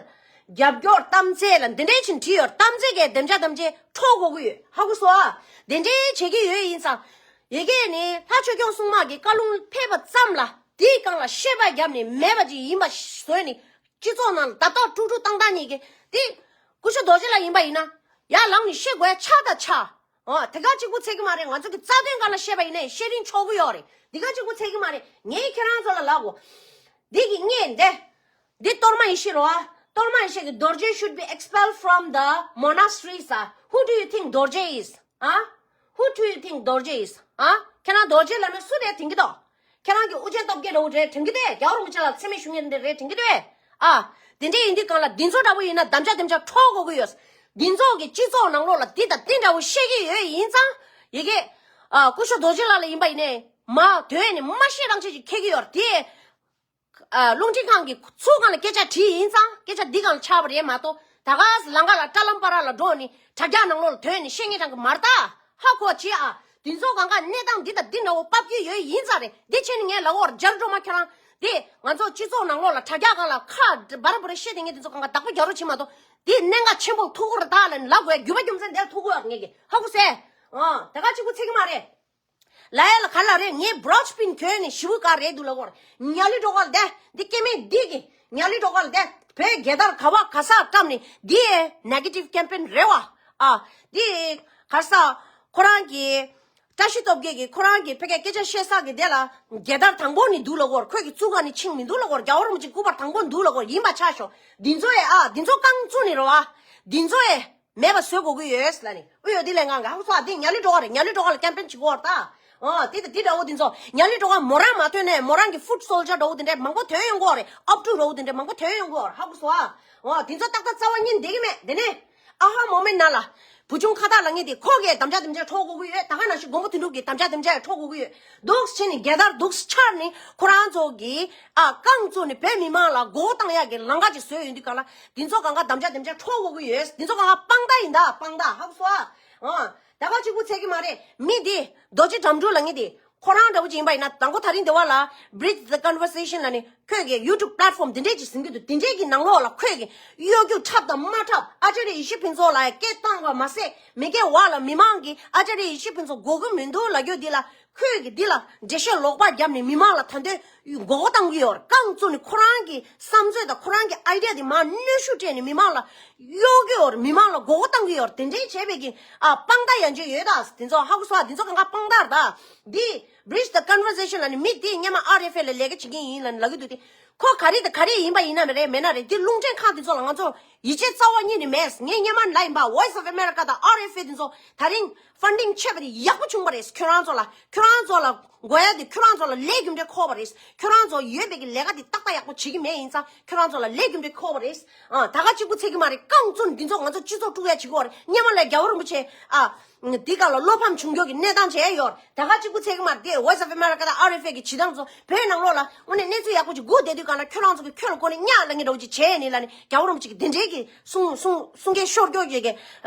རྒྱབ་སྐྱོར་གཏམ་ཚིག་ལ་འདི་འདྲའི་ཕྱིན་བྲིས་ཡོད། གཏམ་ཚིག་གི་དེམ་ཆ་དེམ་ཆ་འཕྲོག་དགོས་ཀྱི་ཡོད། ཧ་གོ་སོང་ཨ། དེ་འདྲའི་བྱེད་ཀྱི་ཡོད་ཡིན་ཙང་། ཡ་གི་ནི་ལྷ་ཆོས་སྐྱོང་སྲུང་མ་གི་བཀའ་ལུང་ཕེབས་པ་ཙམ་ལ་དེའི་སྒང་ལ་བཤད་པ་བརྒྱབ་ནས་མེད་པ་ཅིག་ཡིན་པ་བཟོས་ནས་སྤྱི་ཚོགས་ནང་ལ་ད་ལྟ་དཀྲུག་དཀྲུག་བཏང་བཏང་ཉིད་ཀྱི་དེ། སྐུ་ཞབས་རྡོ་རྗེ་ལགས་ཡིན་པ་ཡིན་ན། ཡར་ལངས་ནས་བཤད་དགོས་ཡ་ཆགས་ད་ཆགས། འོ་དེ་ག་གཅིག་པུ་ཚད་ཀྱི་མ་རེད། ང་ཚོ་གི་རྩ་དོན་སྒང་ལ་བཤད་པ་ཡིན་ནའི་བཤད་རིན་ཆོག་གི་ཡོད་རེད། འདི་ག་གཅིག་པུ་ཚད་ཀྱི་མ་རེད། ངས་ཁྱེད་རང་ཚོ་ལ་ལབ་གོ། འདི་གི་བརྙན་འདི། འདི་གཏོར་མ་ཡེ་ཤེས་རོ་ཨ། གཏོར་མ་ཡེ་ཤེས་ཀྱི་རྡོ་རྗེ་should be expelled from the monasteries ཨ། Who do you think རྡོ་རྗེ is ཨ། Who do you think རྡོ་རྗེ is ཨ། ཁྱེད་རང་རྡོ་རྗེ་ལབ་ན་སུ་རེད་དྲན་གྱི་འདུག་ཁྱེད་རང་གི་དབུ་ཅན་སྟོབས་རྒྱལ་འདྲ་བོ་རེད་དྲན་གྱི་འདུག་རྒྱལ་བ་རིན་པོ་ཆེ་ལ་མཚན་སྨད་ཞུ་མཁན་འདི་རེད་དྲན་གྱི་འདུག་ཨ། དེ་འདྲ་ཡིན་དུས་གང་ལ་འདི་ཚོ་འདྲ་བོ་ཡིན་ན་དམ་བཅའ་དེམ་ཆ་འཕྲོག་དགོས་ཀྱི་ཡོད། འདི་ཚོ་གི་སྤྱི་ཚོགས་ནང་ལོགས་ལ་འདི་དང་འདི་འདྲ་བོ་བཤད་ཀྱི་ཡོད་ཡིན་ཙང་། ཡ་གི་ཨ། སྐུ་ཞབས་རྡོ་རྗེ་ལགས་ལ་ཡིན་པ་ཡིན་ནའི་མ་དོན་ནི་མ་ཤེས་རང་བྱེད་ཅིག་འཁྱེར་གྱི་ཡོད་རེད་དེ། ཨ། རླུང་འཕྲིན་ཁང་གི་ཚུགས་ཁང་ལ་སྐད་ཆ་དྲིས་ཡིན་ཙང་སྐད་ཆ་འདི་སྒང་ལ་ཆགས་པ་རེད་མ་གཏོགས། ད་ག་ལམ་ཁ་ལ་ཀྲ་ལམ་པ་ར་ལ་འགྲོ་ནི་དྲ་རྒྱ་ནང་ལོགས་ལ་དོན་ནི་བཤད་ངེས་དྲང་གི་མ་རེད་ད། ཧ་གོ་བྱེད་ཨ། འདི་ཚོ་གང་ག་གནས་སྟངས་འདི་དང་འདི་འདྲ་བོ་ཕབ་ཀྱི་ཡོད་ཡིན་ཙང་རེད། འདི་བྱས་ནི་ངས་ལབ་འོར་རྒྱལ་སྒྲོལ་མ་ཁྱེད་རང་འདི་ང་ཚོ་སྤྱི་ཚོགས་ནང་ལོགས་ལ་དྲ་རྒྱ་སྒང་ལ་ཁ་འབར་འབར་བཤད་དེ་ངས་འདི་ཚོ་གང་ག་བདག་པོ་རྒྱག་རོགས་བྱེད་མ་གཏོགས། འདི་གནད་འགག་ཆེན་པོ་ཐུག་གི་རེད་ད་ལབ་ནི་ལབ་དགོས་རྒྱུ་མ་རྒྱུ་མཚན་འདིར་ཐུག་གི་ཡོད་ངེས་ཀྱི་ཧ་གོ་སོང་། ཨ། ད་ག་གཅིག་པུ་ཚད་ཀྱི་མ་རེད། ལ་ཡ་ལ་ག་ལ་རེད། ངས་བྲོ་ཆི་པིན་གྱོན་ནས་ཞི་བུ་ག་རེད་འདུག་ལ་གོར། ཉ་ལི་གྲོ་ག་ལ་བསྡད། འདི་སྐྱེ་དམན་འདི་གི་ཉ་ལི་གྲོ་ག་ལ་བསྡད། བོད་རྒྱལ་དར་ག་བ་ག་ས་བཀྲམ་ནས་འདི་ཡའི་ནེ་གེ་ཊིབ་ཀེམ་པེན་རེད་བ། ཨ། འདི་ག་ས་ཁོ་རང་གི་བཀྲ་ཤིས་སྟོབས་རྒྱལ་གི་ཁོ་རང་གི་ཕ་གི་སྐད་ཆ་བཤད་ས་གི་དེ་ལ་རྒྱལ་དར་དང་པོ་ནི་འདུག་ལ་གོར། ཁོས་གི་བཙུགས་ག་ནི་ཕྱིན་མི་འདུག་ལ་གོར། རྒྱལ་བ་རིན་པོ་ཆེ་སྐུ་པར་དང་པོ་འདུག་ལ་གོར། ཡིན་པ་ཆ་ཤོག་འདི་ཚོ་ཡའི་ཨ་འདི་ཚོ་རྐང་བཙུགས་ནི་རེད་བ། འདི་ཚོ་ཡའི། མེད་པ་བཟོ་དགོས་ཀྱི་ཡོད་ལ་ནི། ཨུ་ཡོད་འདི་ལས་ངང་ག་ཧུ་ཚོ་འདི་ཉ་ལི་གྲོ་ག་རེད། ཉ་ལི་གྲོ་ག་ལ་ཀེམ་པེན་བྱེད་དགོས་རེད་ད། ཨོ་འདི་དང་འདི་འདྲ་བོ་འདི་ཚོ་ཉ་ལི་གྲོ་ག་མོ་རང་མ་ཐོན་ནས་མོ་རང་གི་ཧྥུཊ་སོལ་ཇར་འདྲ་བོ་འདི་འདྲ་མང་པོ་ཐོན་ཡོང་གི་རེད། ཨབ་ཕྲུག་འདྲ་བོ་འདི་འདྲ་མང་པོ་ཐོན་ཡོང་གི་རེད། ཧ་གོ་སོང་ཨ། ཨོ་འདི་ཚོ་ཏག་ཏག་རྩ་བ་ཉིད་འདི་གི་མེད་འདི་ནས། ཨ་ཧ་མོ་མེན་ན་ལ། བུ་ཆུང་ཁ་བཏགས་ལ་ངེས་དེ་ཁོ་གས་དམ་བཅའ་དེམ་བཅའ་འཕྲོག་དགོས་ཀྱི་ཡོད། ད་ག་ནང་བཞིན་མགོན་པོ་དོན་གྲུབ་ཀྱིས་དམ་བཅའ་དེམ་བཅའ་འཕྲོག་དགོས་ཀྱི་ཡོད། འདུག་སེ་བྱས་ནས་རྒྱལ་དར་འདུག་སེ་འཕྱར་ནས་ཁོ་རང་ཚོ་གིས་ཨ་རྐང་བཙུགས་ནས་བོད་མི་མང་ལ་མགོ་བོ་བཏང་ཡག་གི་ལམ་ཁ་ཅིག་བཟོས་ཡོང་དུས་གང་ལ། འདི་ཚོ་གང་ག་དམ་བཅའ་དེམ་བཅའ་འཕྲོག་དགོས་ཀྱི་ཡོད། འདི་ཚོ་གང་ག་དཔང་རྟགས་ཡིན་ད་དཔང་རྟགས་ཧ་གོ་སོང་ཨ། ཨོ། ད་ག་གཅིག་པུ་ཚད་ཀྱི་མ་རེད། མི་འདི་རྡོ་རྗེ་དགྲ་འབྲུག་ལ་ངེས་དེ། ཁོ་རང་འདྲ་བོ་ཅིག་ཡིན་པ་ཡིན་ན་དང་པོ་ད་རིང་འདི་བ་ལ་Bridge the Conversation ལ་ནི་ཁོས་ཀྱི་YouTube platform འདི་འདྲས་ཅིག་ཟིན་གྱི་འདུག་དེ་འདྲས་ཀྱི་ནང་ལོགས་ལ་ཁོས་ཀྱི་གཡོ་སྒྱུ་འཁྲབ་དང་མ་འཁྲབ། ཨ་ཅེ་རེ་ཡེ་ཤེས་ཕུན་ཚོགས་ལ་སྐད་བཏང་བ་མ་ཟད་མི་སྒེར་བ་ལ་མི་མང་གིས་ཨ་ཅེ་རེ་ཡེ་ཤེས་ཕུན་ཚོགས་དགོས་ཀྱི་མི་འདུག་ལབ་རྒྱུ་འདི་ལ་ཁོས་ཀྱི་འདི་ལ་འགྲེལ་བཤད་ལོག་པ་བརྒྱབ་ནས་མི་མང་ལ་ད་དུང་མགོ་སྐོར་བཏང་གི་ཡོད་རེད། རྐང་བཙུགས་ནས་ཁོ་རང་གི་བསམ་ཚོད་དང་ཁོ་རང་གི་ཨའི་ཌི་ཡ་དེ་མར་གནོན་ཤུགས་སྤྲད་ནས་མི་མང་ལ་གཡོ་གི་ཡོད་རེད། མི་མང་ལ་མགོ་སྐོར་བཏང་གི་ཡོད་རེད། དེ་འདྲས་བྱས་པའི་གི་ཨ་དཔང་རྟགས་ཡང་ཅིག་ཡོད་ད། དེ་ཚོ་ཧ་གོ་སོང་། དེ་ཚོ་གང་ག་དཔང་རྟགས་རེད་ད། འདི་Bridge the Conversation ལ་ནི་མི་དེ་སྔོན་མ་ཨར་ཨེཕ་ཨེ་ལ་ལས་ཀ་བྱེད་མཁན་ཡིན་ལབ་ནས་ལབ་ཀྱི་འདུག་སྟེ། ཁོ་ག་རེ་དང་ག་རེ་ཡིན་པ་ཡིན་ན་མ་རེད་མེད་ན་རེད། འདི་རླུང་འཕྲིན་ཁང་དེ་ཚོ་ལ་ང་ཚོ་ཡིད་ཆེས་རྩ་བ་ཉིད་ནས་མེད། ངས་སྔོན་མ་ལབ་ཡིན་པ། Voice of America དང་ཨར་ཨེཕ་ཨེ་དེ་ཚོ་ད་རིང་ཕན་ཌིང་ཆད་པ་དེ་ཡག་པོ་བྱུང་བ་རེད། ཁྱོད་རང་ཚོ་ལ་ཁྱོད་རང་ཚོ་ལ་དགོས་ཡ་དེ་ཁྱོད་རང་ཚོ་ལ་ལས་རྒྱུ་འབྲས་འཁོར་བ་རེད། ཁྱོད་རང་ཚོ་ཡོད་པའི་གི་ལས་ཀ་དེ་ཏག་ཏག་ཡག་པོ་བྱེད་ཀྱི་མེད་ཡིན་ཙང་ཁྱོད་རང་ཚོ་ལ་ལས་རྒྱུ་འབྲས་འཁོར་བ་རེད། ཨ་ད་ག་གཅིག་པུ་ཚད་ཀྱི་མ་རེད། རྐང་བཙུགས་འདི་ཚོ་ང་ཚོ་སྤྱི་ཚོགས་དཀྲུག་ཡ་བྱེད་ཀྱི་ཡོད་རེད། སྔོན་མ་ལས་རྒྱལ་བ་རིན་པོ་ཆེ་ཨ། འདི་ག་ལ་བློ་ཕམ་བྱུང་རྒྱུ་གི་གནས་སྟངས་བྱས་ཡོད། ད་ག་གཅིག་པུ་ཚད་ཀྱི་མ་རེད། དེ་Voice of America དང་ཨར་ཨེཕ་ཨེ་གི་བྱེད་སྟངས་ཚོ་བོད་ནང་ལོགས་ལ་དངོས་གནས་གནས་ཚུལ་ཡག་པོ་ཅིག་སྒུག་བསྡད་དུས་གང་ལ་ཁྱོད་རང་ཚོ་གི་ཁྱོད་ལ་ཁོ་ནི་གཉའ་ལ་ངེ་འདྲ་བོ་ཅིག་བྱས་ནི་ལ་ནི་རྒྱལ་བ་རིན་པོ་ཆེ་གི་དེ་འདྲའི་གི་གསུང་གསུང་གསུང་སྐད་ཤོར་རྒྱུ་ཡོད་གི་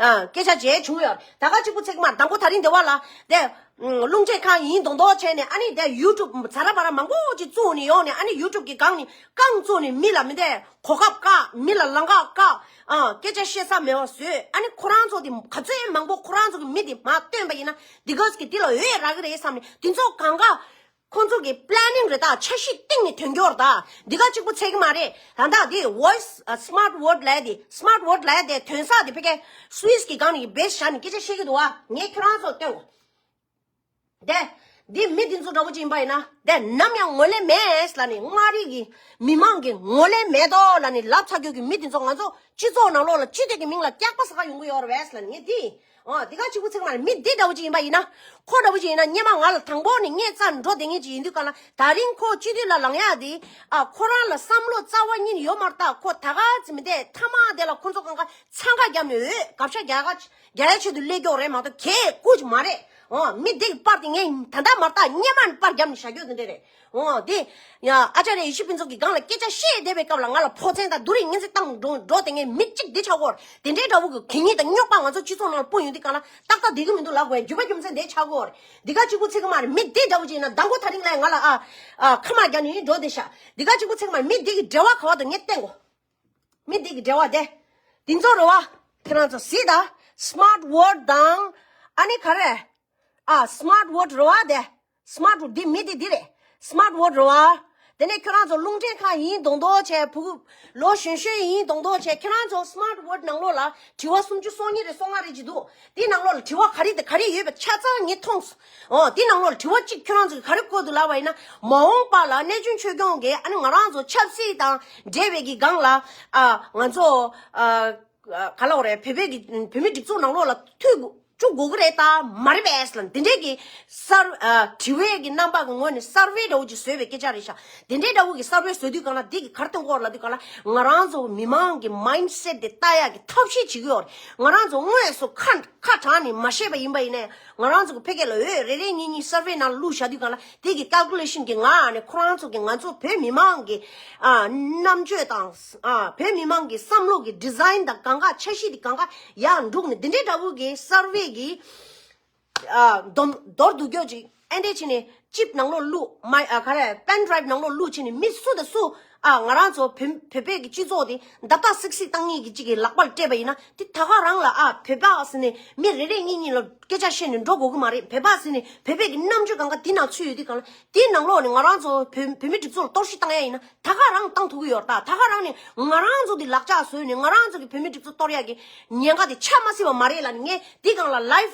སྐད་ཆ་བྱས་བྱུང་ཡོད། ད་ག་གཅིག་པུ་ཚད་ཀྱི་མ་རེད། དང་པོ་ད་རིང་འདི་བ་ལ་དེ་རླུང་འཕྲིན་ཁང་ཡིན་མདོག་མདོག་བྱས་ནས་ཨ་ནི་དེ་ཡུ་ཊུབ་ཛ་ར་བ་ར་མང་པོ་ཅིག་བཙུགས་ནས་ཡོང་ནས་ཨ་ནི་ཡུ་ཊུབ་གི་སྒང་ནས་རྐང་བཙུགས་ནས་མི་ལ་མི་དེ། གོ་སྐབས་བཀག་མི་ལ་ལམ་ཁ་བཀག་ཨ་སྐད་ཆ་བཤད་ས་མེད་པ་བཟོས། ཨ་ནི་ཁོ་རང་ཚོ་དེ་ག་ཚོད་མང་པོ་ཁོ་རང་ཚོ་གི་མི་དེ་མར་བཏོན་པ་ཡིན་ན་འདི་ག་ཟིག་གི་འདི་ལ་འོས་རག་གི་རེད་བསམ་ནས་དེ་ཚོ་གང་ག་ ཁོང་ཚོ་གི་པི་ལེ་ནིང་རེད་ད། འཆར་གཞི་སྟེང་ནས་ཐོན་རྒྱུ་རེད་ད། འདི་ག་གཅིག་པུ་ཚད་ཀྱི་མ་རེད། ད་ལྟ་འདི་voice smart word ལབ་ཡ་དེ། smart word ལབ་ཡ་དེ་ཐོན་ས་དེ་ཕ་གི་སུད་སི་གི་སྒང་ནས་བེས་བཞག་ནས་སྐད་ཆ་བཤད་ཀྱི་འདུག་བ། ངས་ཁྱོད་རང་ཚོར་སྟོན་གོ། དེ། འདི་མི་འདི་ཚོ་འདྲ་བོ་ཅིག་ཡིན་པ་ཡིན་ན། དེ་ནམ་ཡང་ངོས་ལེན་མེད་ལབ་ནས། མངའ་རིས་ཀྱི་མི་མང་གི་ངོས་ལེན་མེད་དོ་ལབ་ནས་ལབ་ཚར་རྒྱུ་གི་མི་འདི་ཚོ་ང་ཚོ་སྤྱི་ཚོགས་ནང་ལོགས་ལ་སྤྱི་འཐུས་ཀྱི་མིང་ལ་སྐྱག་པ་ཟ་ག་ཡོང་གི་ཡོད་རེད་པས་ལབ་ནས། ངས་འདི། ཨོ། འདི་ག་གཅིག་པུ་ཚད་མ་རེད། མི་འདི་འདྲ་བོ་ཅིག་ཡིན་པ་ཡིན་ན། ཁོ་འདྲ་བོ་ཅིག་ཡིན་ན་སྔོན་མ་ང་ལ་དང་པོ་ནས་ངའི་རྩར་འགྲོ་བསྡད་མཁན་ཅིག་ཡིན་དུས་ག་ལ། ད་རིང་ཁོ་སྤྱི་འཐུས་ལ་ལངས་ཡག་དེ། ཨ། ཁོ་རང་ལ་བསམ་བློ་རྩ་བ་ཉིད་ནས་ཡོད་མ་རེད་ད། ཁོ་ད་ག་ཙམ་མི་འདས་མཐའ་མ་དེ་ལ་ཁོ་ཚོ་གང་ག་འཚང་ཁ་བརྒྱབ་ནས་འོས་གབ་ཤ་རྒྱག་ག་རྒྱག་ཡ་ཆེད་དུ་སླེབས་ཀྱི་ཡོད་རེད་མ་གཏོགས་གལ་ཁུར་གྱི་མ་རེད། ཨོ། མི་འདི་གི་པར་དེ་ངས་ད་ལྟ་མ་རེད་ད། སྔོན་མ་ནས་པར་བརྒྱབ་ནས་བཞག་རྒྱུ་དེ་འདྲ་རེད། ཨོ། དེ། ཡ། ཨ་ཅཱརྱ་ཡེ་ཤེས་ཕུན་ཚོགས་ཀྱི་སྒང་ལ་སྐད་ཆ་བཤད་བསྡད་པའི་སྐབས་ལ་ང་ལ་ཕོག་མཚན་དང་སྡུག་རུས་ངན་ཚད་བཏང་འགྲོ་འགྲོ་དེ། ངས་མི་གཅིག་འདི་ཆགས་ཀྱི་ཡོད་རེད། དེ་འདྲའི་འདྲ་བོ་གི་གད་སྙིགས་དང་རྙོག་པ་ང་ཚོ་སྤྱི་ཚོགས་ནང་ལ་སྤུངས་ཡོང་དུས་ག་ལ་ཏག་ཏག་བསྡད་ཀྱི་མི་འདུག་ལབ་དགོས། རྒྱུ་མ་རྒྱུ་མཚན་འདི་ཆགས་ཀྱི་ཡོད་རེད། འདི་ག་གཅིག་པུ་ཚད་ཀྱི་མ་རེད། མི་འདི་འདྲ་བོ་ཅིག་ཡིན་ན་མདང་དགོང་དེ་རིང་ལ་ང་ལ་ཨ་ཨ་ཁ་མ་རྒྱག་ནས་འགྲོ་བསྡད་ཤག་འདི་ག་གཅིག་པུ་ཚད་ཀྱི་མ་རེད། མི་འདི་གི་འབྲེལ་བ་ག་བ་དང་ངས་བསྟན་གོ། མི་འདི་གི་འབྲེལ་བ་དེ། འདི་ཚོ་རེད་བ། ཁྱེད་རང་ཚོ་གཟིགས་དང་། smart word དང་། ཨ་ནི་ག་རེ། ཨ། smart word རེད་བ་དེ། smart word འདི་མི་འདི་འདི་རེད། smart word རེད་བ། དེ་ནས་ཁྱོད་རང་ཚོ་རླུང་འཕྲིན་ཁང་ཡིན་མདོག་མདོག་བྱས། ཕྲུ་གུ་ལོ་གཞོན་གཞོན་ཡིན་མདོག་མདོག་བྱས། ཁྱེད་རང་ཚོ་smart word ནང་ལོགས་ལ་དྲི་བ་སུམ་ཅུ་སོ་གཉིས་རེ་སོ་ལྔ་རེ་ཅིག་འདུག་དེའི་ནང་ལོགས་ལ་དྲི་བ་ག་རེ་དང་ག་རེ་ཡོད་པ་ཆ་ཚང་ངས་མཐོང་སོང་། ཨོ། དེའི་ནང་ལོགས་ལ་དྲི་བ་གཅིག་ཁྱོད་རང་ཚོ་གིས་ག་རེ་བཀོད་འདུག་ལབ་པ་ཡིན་ན། མ་འོངས་པ་ལ་གནས་ཆུང་ཆོས་སྐྱོང་གིས་ཨ་ནི་ང་རང་ཚོ་ཆབ་སྲིད་དང་འབྲེལ་བའི་གི་སྒང་ལ། ཨ། ང་ཚོ། ཨ། ག་ལབ་དགོས་རེད། བོད་པའི་གི་བོད་མིའི་སྒྲིག་འཛུགས་ནང་ལོགས་ལ་ཐུག་བཅུག་དགོས་ཀྱི་རེད་ད། མ་རེད་པས་ལབ་འདི་འདྲའི་གི་སར། ཨ། དྲི་བའི་གི་རྣམ་པ་གི་ངོས་ནས་སར་ཝེ་འདྲ་བོ་ཅིག་བཟོས་པའི་སྐད་ཆ་རེད་ཤག་དེ་འདྲའི་འདྲ་བོ་གི་སར་ཝེ་བཟོ་དུས་གང་ལ་འདི་གི་ག་རེ་གཏོང་གི་ཡོད་རེད་ལབ་དུས་གང་ལ། ང་རང་ཚོ་མི་མང་གི་མའིན་སེཊ་དེ་ལྟ་ཡག་གི་ཐབས་ཤེས་བྱེད་ཀྱི་ཡོད་རེད། ང་རང་ཚོ་དངོས་སུ་ཁ་ཁ་གྲགས་ནས་མ་བཤད་པ་ཡིན་པ་ཡིན་ནའི། ང་རང་ཚོ་གི་ཕ་གི་ལ་འོས་རེ་རེ་གཉིས་གཉིས་སར་ཝེ་ནང་ལ་བླུགས་བཞག་དུས་གང་ལ། དེ་གི་ཀལ་ཀུ་ལེ་ཤན་གི་ངང་ནས་ཁོ་རང་ཚོ་གི་ང་ཚོ་བོད་མི་མང་གི། ཨ། རྣམ་དཔྱོད་དང་། ཨ། བོད་མི་མང་གི་བསམ་བློ་གི་ཌི་ཛའིན་དང་གང་ག་འཆར་གཞི་དེ་གང་ག་ཡར་འགྲོ་ནས་འདི་འདྲའི་འདྲ་བོ་གི་སར་ཝེ་གི། ཨ། མདོར་མདོར་བསྡུས་ཀྱོག་ཅིག་ཨེ་འདྲས་བྱས་ནས་ཅིབ་ནང་ལོགས་བླུགས། མའི། ཨ། ག་རེ། པེན་ཌ་རའིབ་ནང་ལོགས་བླུགས་བྱས་ནས་མི་སུ་དང་སུ། ཨ། ང་རང་ཚོ་བོད་བོད་པའི་གི་སྤྱི་ཚོགས་དེ་འདབ་ཐག་སིག་སིག་བཏང་མཁན་གི་གཅིག་གི་ལག་པར་སྤྲད་པ་ཡིན་ན། དེ་ད་ག་རང་ལ། ཨ། བོད་པ་ཟེར་ནས་མི་རེ་རེ་གཉིས་གཉིས་ལ་སྐད་ཆ་བཤད་ནས་འགྲོ་དགོས་ཀྱི་མ་རེད། བོད་པ་ཟེར་ནས་བོད་པའི་གི་རྣམ་དཔྱོད་གང་ག་དེ་ནང་ཚུད་ཡོད་དུས་གང་ལ། དེའི་ནང་ལོགས་ནས་ང་རང་ཚོ་བོད་བོད་མིའི་སྒྲིག་འཛུགས་ལ་གཏོར་བཤིག་བཏང་ཡ་ཡིན་ན། ད་ག་རང་བཏང་ཐུབ་ཀྱི་ཡོད་རེད་ད། ད་ག་རང་ནས་ང་རང་ཚོ་དེ་ལག་ལྕགས་བཟོས་ནས་ང་རང་ཚོ་གི་བོད་མིའི་སྒྲིག་འཛུགས་གཏོར་ཡ་གི་ཉེན་ཁ་དེ་ཆགས་མ་སྲིད་པ་མ་རེད་ལབ་ནས། ངས་དེའི་སྒང་ལ་ལའིབ་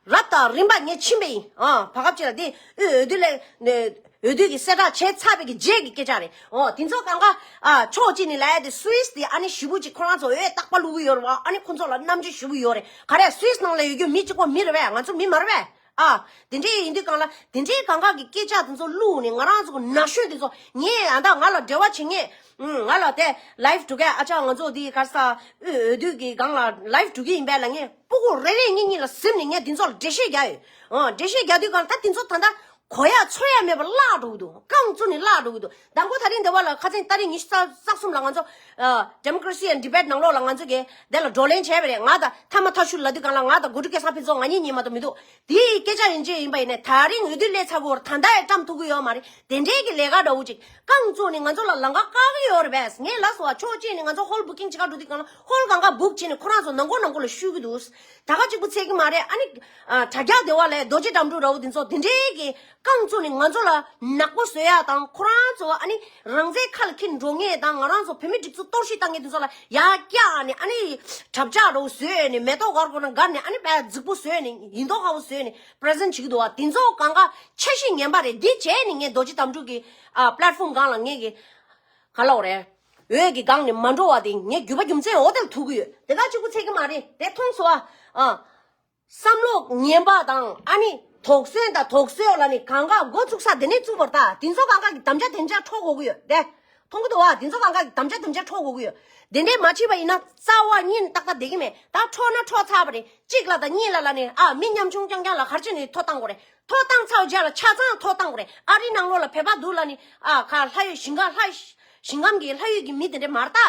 རབ་དང་རིམ་པ་ངས་ཕྱིན་པ་ཡིན། ཨ། བར་སྐབས་ཅིག་ལ་དེ་དབུས་འོས་བསྡུ་ལས་ནས་འོས་བསྡུ་གི་གསལ་བསྒྲགས་བྱས་ཚར་བའི་གི་རྗེས་ཀྱི་སྐད་ཆ་རེད། ཨོ། དེ་ཚོ་གང་ག། ཨ། ཕྱོགས་གཅིག་ནས་ལབ་ཡ་དེ་སུད་སི་དེ་ཨ་ནི་ཞེ་པོ་ཅིག་ཁོ་རང་ཚོ་འོས་རྟག་པར་བླུག་གི་ཡོད་རེད་བ། ཨ་ནི་ཁོ་ཚོ་ལ་རྣམ་དཔྱོད་ཞེ་པོ་ཡོད་རེད། ག་རེ། སུད་སི་ནང་ལ་ཡོད་རྒྱུ་མི་གཅིག་པོ་མི་རེད་པས། ང་ཚོ་མི་མ་རེད་པས། ཨ། དེ་འདྲའི་ཡིན་དུས་གང་ལ་དེ་འདྲའི་གང་ག་གི་སྐད་ཆ་དེ་ཚོ་བླུགས་ནས་ང་རང་ཚོ་གི་ན་གཞོན་དེ་ཚོ། ངས་ཨ་ད་ང་ལ་འབྲེལ་བ་བྱེད་མཁན། ང་ལ་དེ་ལའིབ་འགྲོ་མཁན། ཨ་ཅག་ང་ཚོ་དེ་ག་རེ་ཟ། དབུས་འོས་བསྡུ་གི་སྒང་ལ་ལའིབ་འགྲོ་གི་ཡིན་པས་ལབ་མཁན་སྤུ་གུ་རེ་རེ་གཉིས་གཉིས་ལ་གཟིམ་ནས་ངས་དེ་ཚོ་ལ་འགྲེལ་བཤད་རྒྱག་ཡོད། ཨ། འགྲེལ་བཤད་རྒྱག་དུས་གང་ལ་ད་དེ་ཚོ་ད་ལྟ་གོ་ཡ་ཚོར་ཡ་མེད་པར་བརླག་འགྲོ་གི་འདུག་རྐང་བཙུགས་ནས་བརླག་འགྲོ་གི་འདུག་མདང་དགོང་དེ་རིང་འདི་བ་ལ་ཁ་སང་ཏ་རིག་ཉི་ཤུ་རྩ་གསུམ་ལ་ང་ཚོ། ཨ། Democracy and Debate ནང་ལོགས་ལ་ང་ཚོ་གིས་དེ་ལ་བགྲོ་གླེང་བྱས་པ་རེད། ང་དང་ཐ་མ་ཐ་ཤུ་ལབ་དུས་གང་ལ་ང་དང་གོ་སྒྲིག་སྐལ་བཟང་ཕུན་ཚོགས་ང་གཉིས་གཉིས་མ་གཏོགས་མི་འདུག་དེའི་སྐད་ཆ་ཡིན་གཅིག་ཡིན་པ་ཡིན་ནའི་ད་རིང་འོས་བསྡུ་སླེབས་ཚར་གི་ཡོད་རེད། ད་ལྟ་ཡང་བཀྲམ་ཐུབ་ཀྱི་ཡོད་མ་རེད། དེ་འདྲའི་གི་ལས་ཀ་འདྲ་བོ་ཅིག་རྐང་བཙུགས་ནས་ང་ཚོ་ལ་ལམ་ཁ་བཀག་གི་ཡོད་རེད་པས། ངས་ལབ་སོང་བ། ཕྱོགས་གཅིག་ནས་ང་ཚོ་ཧོལ་བུ་ཀིང་བྱེད་ག་འགྲོ་དུས་གང་ལ་ཧོལ་གང་ག་བུག་བྱས་ནས་ཁོ་རང་ཚོ་ནང་ཁུལ་ནང་ཁུལ་ལ་བཤུ་གི་འདུག་ད་ག་གཅིག་པུ་ཚད་ཀྱི་མ་རེད། ཨ་ནི། ཨ། དྲ་རྒྱ་སྡེ་བ་ལས་རྡོ་རྗེ་དགྲ་འདུལ་འདྲ་བོ་དེ་ཚོ་དེ་འདྲའི་གི་རྐང་བཙུགས་ནས་ང་ཚོ་ལ་ནག་པོ་བཟོ་ཡ་དང་། ཁོ་རང་ཚོ་ཨ་ནི་རང་བཙན་ཁ་ལ་འཁྱེར་འགྲོ་མཁན་དང་། ང་རང་ཚོ་བོད་མི་སྒྲིག་འཛུགས་གཏོར་བཤིག་བཏང་མཁན་དེ་ཚོ་ལ་ཡར་བཀྱགས་ནས། ཨ་ནི་གྲབས་ལྕག་འདྲ་བོ་བཟོས་ནས། མེ་ཏོག་ག་རེ་དགོས་ན་བཀར་ནས། ཨ་ནི་དཔེ་རྫིག་པོ་བཟོས་ནས། ཡིན་མདོག་ཁ་པོ་བཟོས་ནས་པི་རི་ཛེན་བྱེད་ཀྱི་འདུག་བ། དེ་ཚོ་གང་ག་འཆར་གཞི་ངན་པ་རེད། འདི་བྱས་ནས་ངས་རྡོ་རྗེ་དགྲ་འདུལ་གི། ཨ། པི་ལེཊ་ཕོམ་སྒང་ལ་ངས་གི། ག་ལབ་དགོས་རེད། འོས་ཀྱི་སྒང་ནས་མ་འགྲོ་བ་དེ་ངས་རྒྱུ་མ་རྒྱུ་མཚན་འོ་དེ་ལ་ཐུག་གི་ཡོད། དེ་ག་གཅིག་པུ་ཚད་ཀྱི་མ་རེད། དེ་མཐོང་སོང་ཨ། ཨ། བསམ་བློ་ངན་པ་དང་། ཨ་ནི་དོགས་ཟོན་དང་དོགས་ཟོན་ལབ་ནས་གང་ག་འགོ་བཙུགས་ས་དེ་ནས་བཙུགས་པ་རེད་ད། དེ་ཚོ་གང་ག་གི་དམ་བཅའ་དེ་འདྲ་འཕྲོག་དགོས་ཀྱི་ཡོད་དེ། མཐོང་གི་འདུག་བ། དེ་ཚོ་གང་ག་གི་དམ་བཅའ་དེ་འདྲ་འཕྲོག་དགོས་ཀྱི་ཡོད། དེ་འདྲས་མ་བྱས་པ་ཡིན་ན་རྩ་བ་ཉིད་ནས་ཏག་ཏག་བསྡད་ཀྱི་མེད། ད་འཕྲོག་ན་འཕྲོག་ཚར་བ་རེད། གཅིག་ལ་དང་གཉིས་ལ་ལབ་ནས། ཨ། མི་ཉམ་ཆུང་རྐྱང་རྐྱང་ལ་ག་རེ་བྱས་ནས་ཐོ་བཏང་དགོས་རེད། ཐོ་བཏང་ཚར་བའི་རྗེས་ལ་ཆ་ཚང་ཐོ་བཏང་དགོས་རེད། ཨ་རིའི་ནང་ལོགས་ལ་བོད་པ་འདུག་ལབ་ནས། ཨ། ག་ལྷ་ཡུལ་ཞིང་ཁམས། ལྷ་ཞིང་ཁམས་ཀྱི་ལྷ་ཡུལ་གྱི་མི་དེ་འདྲས་མ་རེད་ད།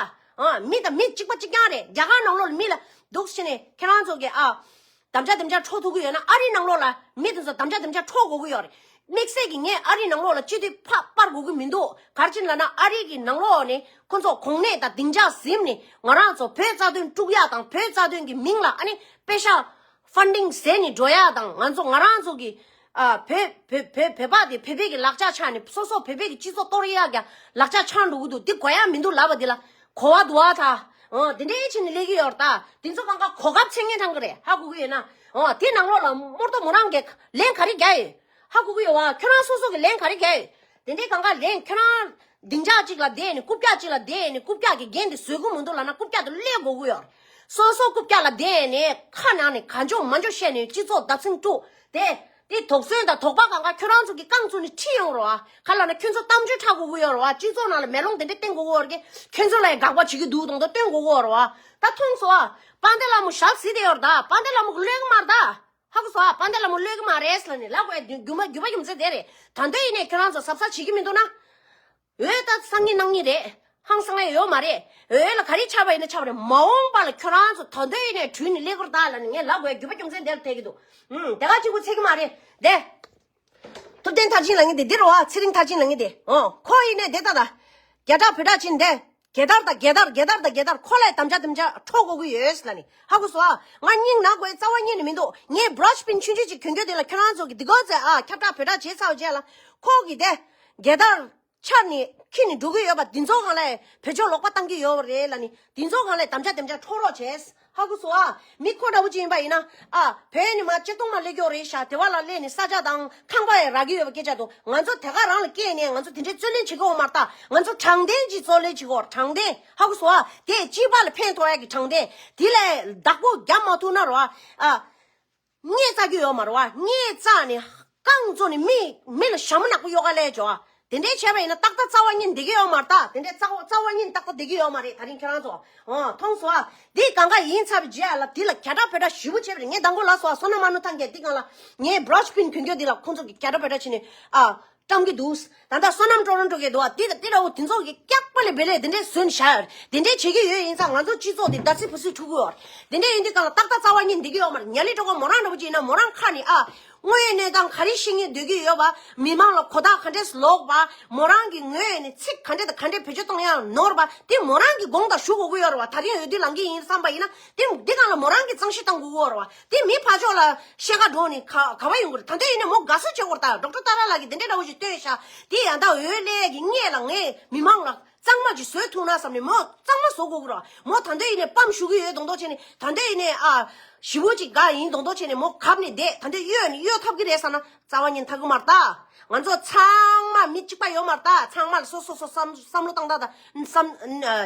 ཨ། མི་དང་མི་གཅིག་པ་གཅིག་རྐྱང་རེད། རྒྱ་གར་ནང་ལོགས་ལ་མི་ལ་འདུག་སེ་བྱས་ནས་ཁྱེད་རང་ཚོ་གིས། ཨ། དམ་བཅའ་དེ་འདྲ་འཕྲོག་ཐུབ་ཀྱི་ཡོད་ན། ཨ་རིའི་ནང་ལོགས་ལ་མི་དེ་ཚོ་དམ་བཅའ་དེ་འདྲ་འཕྲོག་དགོས་ཀྱི་ཡོད་རེད། དམིགས་བསལ་གྱིས་ངས་ཨ་རིའི་ནང་ལོགས་ལ་སྤྱི་འཐུས་ཕར་སྤར་དགོས་ཀྱི་མི་འདུག་ག་རེ་བྱས་ནས་ལབ་ན། ཨ་རི་གི་ནང་ལོགས་ནས་ཁོ་ཚོ་གོང་ནས་དང་སྡིངས་ཆ་ཟིན་ནས་ང་རང་ཚོ་བོད་རྩ་དོན་དཀྲུག་ཡ་དང་། བོད་རྩ་དོན་གྱི་མིང་ལ་ཨ་ནི་པེ་ཤ་ཕན་ཌིང་ཟེར་ནས་འགྲོ་ཡ་དང་། ང་ཚོ་ང་རང་ཚོ་གི་ ཨ་བོད་བོད་བོད་བོད་པ་དེ་བོད་པའི་གི་ལག་ཆ་ཆག་ནས་སོ་སོ་བོད་པའི་གི་སྤྱི་ཚོགས་གཏོར་ཡག་གི་ལག་ཆ་ཆག་འགྲོ་གི་འདུག་དེ་གོ་ཡ་མི་འདུག་ལབ་པ་དེ་ལ་གོ་བ་འདུག་ཨ། ད་འོ་དེ་འདྲའི་ཕྱིན་ནས་སླེབས་ཀྱི་ཡོད་རེད། ད་དེ་ཚོ་གང་ག་གོ་སྐབས་འཚོལ་མཁན་ཐང་གི་རེད། ཧ་གོ་གི་ཡོད་ན། འོ་དེ་ནང་ལོགས་ལ་རྨོ་རྡོ་མོ་རང་གིས་ལན་ག་རེ་རྒྱག་ཡོད། ཧ་གོ་གི་ཡོད་བ། ཁྱོད་རང་སོ་སོ་གི་ལན་ག་རེ་རྒྱག་ཡོད། དེ་འདྲའི་གང་ག་ལན་ཁྱོད་རང་སྡིངས་ཆ་གཅིག་ལ་བསྡད་ནས་རྐུབ་བཀྱག་གཅིག་ལ་བསྡད་ནས་རྐུབ་བཀྱག་གི་འགན་དེ་བཟོད་ཀྱི་མི་འདུག་ལབ་ན་རྐུབ་བཀྱག་དེ་སླེབས་དགོས་ཀྱི་ཡོད་རེད། སོ་སོ་རྐུབ་བཀྱག་ལ་བསྡད་ནས་ཁ་ནང་ནས་གང་བྱུང་མང་བྱུང་བཤད་ནས་སྤྱི་ཚོགས་བརྡབ་གསིག་དཀྲུགས་དེ། དེ་དོགས་ཟོན་དང་དོགས་པ་གང་ག་ཁྱོད་རང་ཚོ་གི་རྐང་བཙུགས་ནས་ཁྲིད་ཡོང་རོགས་ཨ། ག་ལབ་ན་ཁྱོད་ཚོ་གཏམ་བརྗོད་འཁྲབ་དགོས་ཀྱི་ཡོད་རེད་བ། སྤྱི་ཚོགས་ནང་ལ་མེ་ལོང་དེ་འདྲ་བསྟན་དགོས་ཀྱི་ཡོད་རེད། ཁྱོད་ཚོ་ལ་ཡང་དགག་པ་བྱེད་ཀྱི་འདུག་དང་དོ་བསྟན་དགོས་ཀྱི་ཡོད་རེད་བ། ད་མཐོང་སོང་ཨ། དཔལ་ལྡན་ལྷ་མོ་ཞལ་གཟིགས་བསྡད་ཡོད་རེད། ད་དཔལ་ལྡན་ལྷ་མོ་གི་ཀློད་ཀྱི་མ་རེད་ད། ཧ་གོ་སོང་ཨ། དཔལ་ལྡན་ལྷ་མོ་ཀློད་ཀྱི་མ་རེད་ཟེར་ལབ་ནས་ལབ་དགོས་ཡ་རྒྱུ་མ་རྒྱུ་མ་རྒྱུ་མཚན་དེ་རེད། ད་དོན་ཡིན་ནའི་ཁྱོད་རང་ཚོ་གཟབ་གཟབ་བྱེད་ཀྱི་མི་འདུག་ན། འོས་ད་སང་ཉིན་གནངས་ཉིན་རེད། ཧང་སང་ཡ་ཡོད་མ་རེད། འོས་ལ་ག་རེ་ཆགས་པ་ཡིན་ན་ཆགས་པ་རེད། མ་འོངས་པ་ལ་ཁྱོད་རང་ཚོ་ད་དོན་ཡིན་ནའི་དྲུད་ནས་སླེབས་ཀྱི་རེད་ད་ལབ་ནས་ངས་ལབ་དགོས་ཡ་རྒྱུ་མ་རྒྱུ་མཚན་དེ་ལ་ཐད་ཀྱི་འདུག་ཨུམ་དེ་ག་གཅིག་པུ་ཚད་ཀྱི་མ་རེད། དེ། ཐུབ་བསྟན་མཐར་ཕྱིན་ལབ་མཁན་དེ་འདི་རེད་བ། ཚེ་རིང་མཐར་ཕྱིན་ལབ་མཁན་དེ། འོ་ཁོ་ཡིན་ནའི་དེ་ལྟ་ད། རྒྱ་གྲགས་བོད་གྲགས་ཕྱིན་དེ། རྒྱལ་དར་དང་རྒྱལ་དར་རྒྱལ་དར་དང་རྒྱལ་དར་ཁོ་ལ་དམ་བཅའ་དམ་བཅའ་འཕྲོག་དགོས་ཀྱི་ཡོད་ལབ་ནི། ཧ་གོ་སོང་ཨ། ང་སྙིང་ནག་དགོས་རྩ་བ་ཉིད་ནས་མི་འདུག་ངས་བྷྲོ་ཤི་པིན་ཆུང་ཆུང་ཅིག་གྱོན་གྱོན་དེ་ལ་ཁྱོད་རང་ཚོ་གི་འདི་གོ་ཚེ་ཨ་ཁྱབ་བསྒྲགས་བོད་གྲགས་བྱས་ཚར་བའི་རྗེས་ལ་ཁོ་གི་དེ་རྒྱལ་དར་འཕྱར་ནས་འཁྱེར་ནས་འགྲོ་གི་ཡོད་པ་འདི་ཚོ་སྒང་ལ་བེད་སྤྱོད་ལོག་པ་བཏང་གི་ཡོད་རེད་ལབ་ནི། འདི་ཚོ་སྒང་ལ་དམ་བཅའ་དམ་བཅའ་འཕྲོག་རོགས་བྱས། ཧ་གོ་སོང་ཨ། མི་ཁོ་འདྲ་བོ་ཅིག་ཡིན་པ་ཡིན་ན་ཨ་བོད་ནས་མར་ཆེ་མཐོང་མ་སླེབས་ཀྱི་ཡོད་རེད་ཤག་དེ་བ་ལ་སླེབས་ནས་ས་ཆ་དང་ཁང་པ་ཡང་རག་གི་ཡོད་པ་སྐད་ཆ་འདུག་ང་ཚོ་དེ་ག་རང་ལ་སྐྱེས་ནས་ང་ཚོ་དེ་འདྲའི་རྩོད་ལེན་བྱེད་ཀྱི་ཡོད་མ་རེད་ད། ང་ཚོ་དྲང་བདེན་གྱི་རྩོད་ལེན་བྱེད་ཀྱི་ཡོད་རེད། དྲང་བདེན། ཧ་གོ་སོང་ཨ། དེ་སྤྱི་པ་ལ་ཕན་ཐོགས་ཡ་གི་དྲང་བདེན། དེ་ལས་བདག་པོ་རྒྱབ་མ་ཐུབ་ན་རོ་ཨ། ཨ། ངས་བཙག་གི་ཡོད་མ་རེད་བ། ངས་བཙག་ནས་རྐང་བཙུགས་ནས་མི་མི་ལ་ཞྭ་མོ་ནག་པོ་གཡོག་ག་ལས་འཇོག་ཨ། དེ་འདྲའི་བྱས་པ་ཡིན་ན་ཏག་ཏག་རྩ་བ་ཉིད་འདི་གི་ཡོད་མ་རེད་ད། དེ་འདྲའི་རྩ་བ་རྩ་བ་ཉིད་ཏག་ཏག་འདི་གི་ཡོད་མ་རེད། ད་རིང་ཁྱེད་རང་ཚོ་འོ་མཐོང་སོང་ཨ། འདི་གང་ག་ཡིན་ཚར་བའི་རྗེས་ལ་འདི་ལ་རྒྱ་གྲགས་བོད་གྲགས་ཞེ་པོ་བྱས་པ་རེད། ངས་མདང་དགོང་ལབ་སོང་ཨ། བསོད་ནམས་མ་ནུ་ཐང་རྒྱལ་འདི་སྒང་ལ་ངས་བྷྲོ་ཤི་པིན་གྱོན་གྱོན་འདི་ལ་ཁོང་ཚོ་གི་རྒྱ་གྲགས་བོད་གྲགས་བྱས་ནས་ཨ། བཀྲམ་གྱི་འདུག་ད་ལྟ་བསོད་ནམས་ཀྲོ་རོན་ཀྲོ་གི་འདུག་བ། དེ་དང་དེ་འདྲ་བོ་དེ་ཚོ་གི་སྐྱག་པ་ལས་བེ་ལས་དེ་འདྲས་བཟོས་ནས་བཞག་ཡོད་རེད། དེ་འདྲས་བྱེད་ཀྱི་ཡོད་ཡིན་ཙང་ང་ཚོ་སྤྱི་ཚོགས་དེ་ཟླ་ཚིགས་བུ་སུས་འཁྲུག་གི་ཡོད་རེད། དེ་འདྲས་ཡིན་དུས་གང་ལ་ཏག་ཏག་རྩ་བ་ཉིད་འདི་གི་ཡོད་མ་རེད། ཉ་ལི་ཀྲོ་ག་མོ་རང་འདྲ་བོ་ཅིག་ཡིན་ན་མོ་རང་ཁ་ནས་ཨ། དངོས་ཡོད་གནས་སྟངས་ག་རེ་ཤེས་སྙིང་འདོད་ཀྱི་ཡོད་པ། མི་མང་ལ་གོ་རྟོགས་ག་འདྲས་ལོག་པ། མོ་རང་གི་ངོས་ནས་ཚིག་ག་འདྲས་དང་ག་འདྲས་བེད་སྤྱོད་གཏོང་ཡག་ནོར་བ་དེ་མོ་རང་གི་དགོངས་དག་ཞུ་དགོས་ཀྱི་ཡོད་རེད་བ། ད་རིང་འོས་བསྡུ་ལངས་ཀྱི་ཡིན་བསམ་པ་ཡིན་ན་དེ་འདི་སྒང་ལ་མོ་རང་གི་གཙང་བཤེར་བཏང་དགོས་ཀྱི་ཡོད་རེད་བ། དེ་མི་ཕར་ཕྱོགས་ལ་བཤད་ག་འགྲོ་ནས་ག་ག་བ་ཡོང་གི་རེད། ད་ལྟ་ཡིན་ནའི་མོ་དགའ་བསུ་བྱེད་དགོས་རེད། ད་ཌོག་ཊར་ཏཱ་ར་ལགས་ཀྱིས་དེ་འདྲའི་འདྲ་བོ་ཞིག་བཏོན་ཤག་དེ་ཡང་ད་འོས་སླེབས་ཀྱི་སྔས་ལ་ངས་མི་མང་ལ་གཙང་མ་ཅིག་བཟོས་ཐུབ་ན་བསམ་ནས་མོ་གཙང་མ་བཟོ་དགོས་ཀྱི་རེད། མོ་ད་ལྟ་ཡིན་ནའི་པམ་ཞུ་གི་ཡོད་མདོག་མདོག་བྱས་ནས། ད་ལྟ་ཡིན་ནའི་ཨ་ཞི་བོ་ཅིག་དགའ་ཡིན་མདོག་མདོག་བྱས་ནས་མོ་གབ་ནས་བསྡད། ད་ལྟ་གཡོལ་ནས་གཡོལ་ཐབས་ཀྱི་རེད་བསམ་ན་རྩ་བ་ཉིད་ཐབས་ཀྱི་མ་རེད་ད། ང་ཚོ་ཚང་མ་མི་གཅིག་པ་ཡོད་མ་རེད་ད། ཚང་མ་ལ་སོ་སོ་སོ་བསམ་བསམ་བློ་བཏང་སྟངས་དང་བསམ་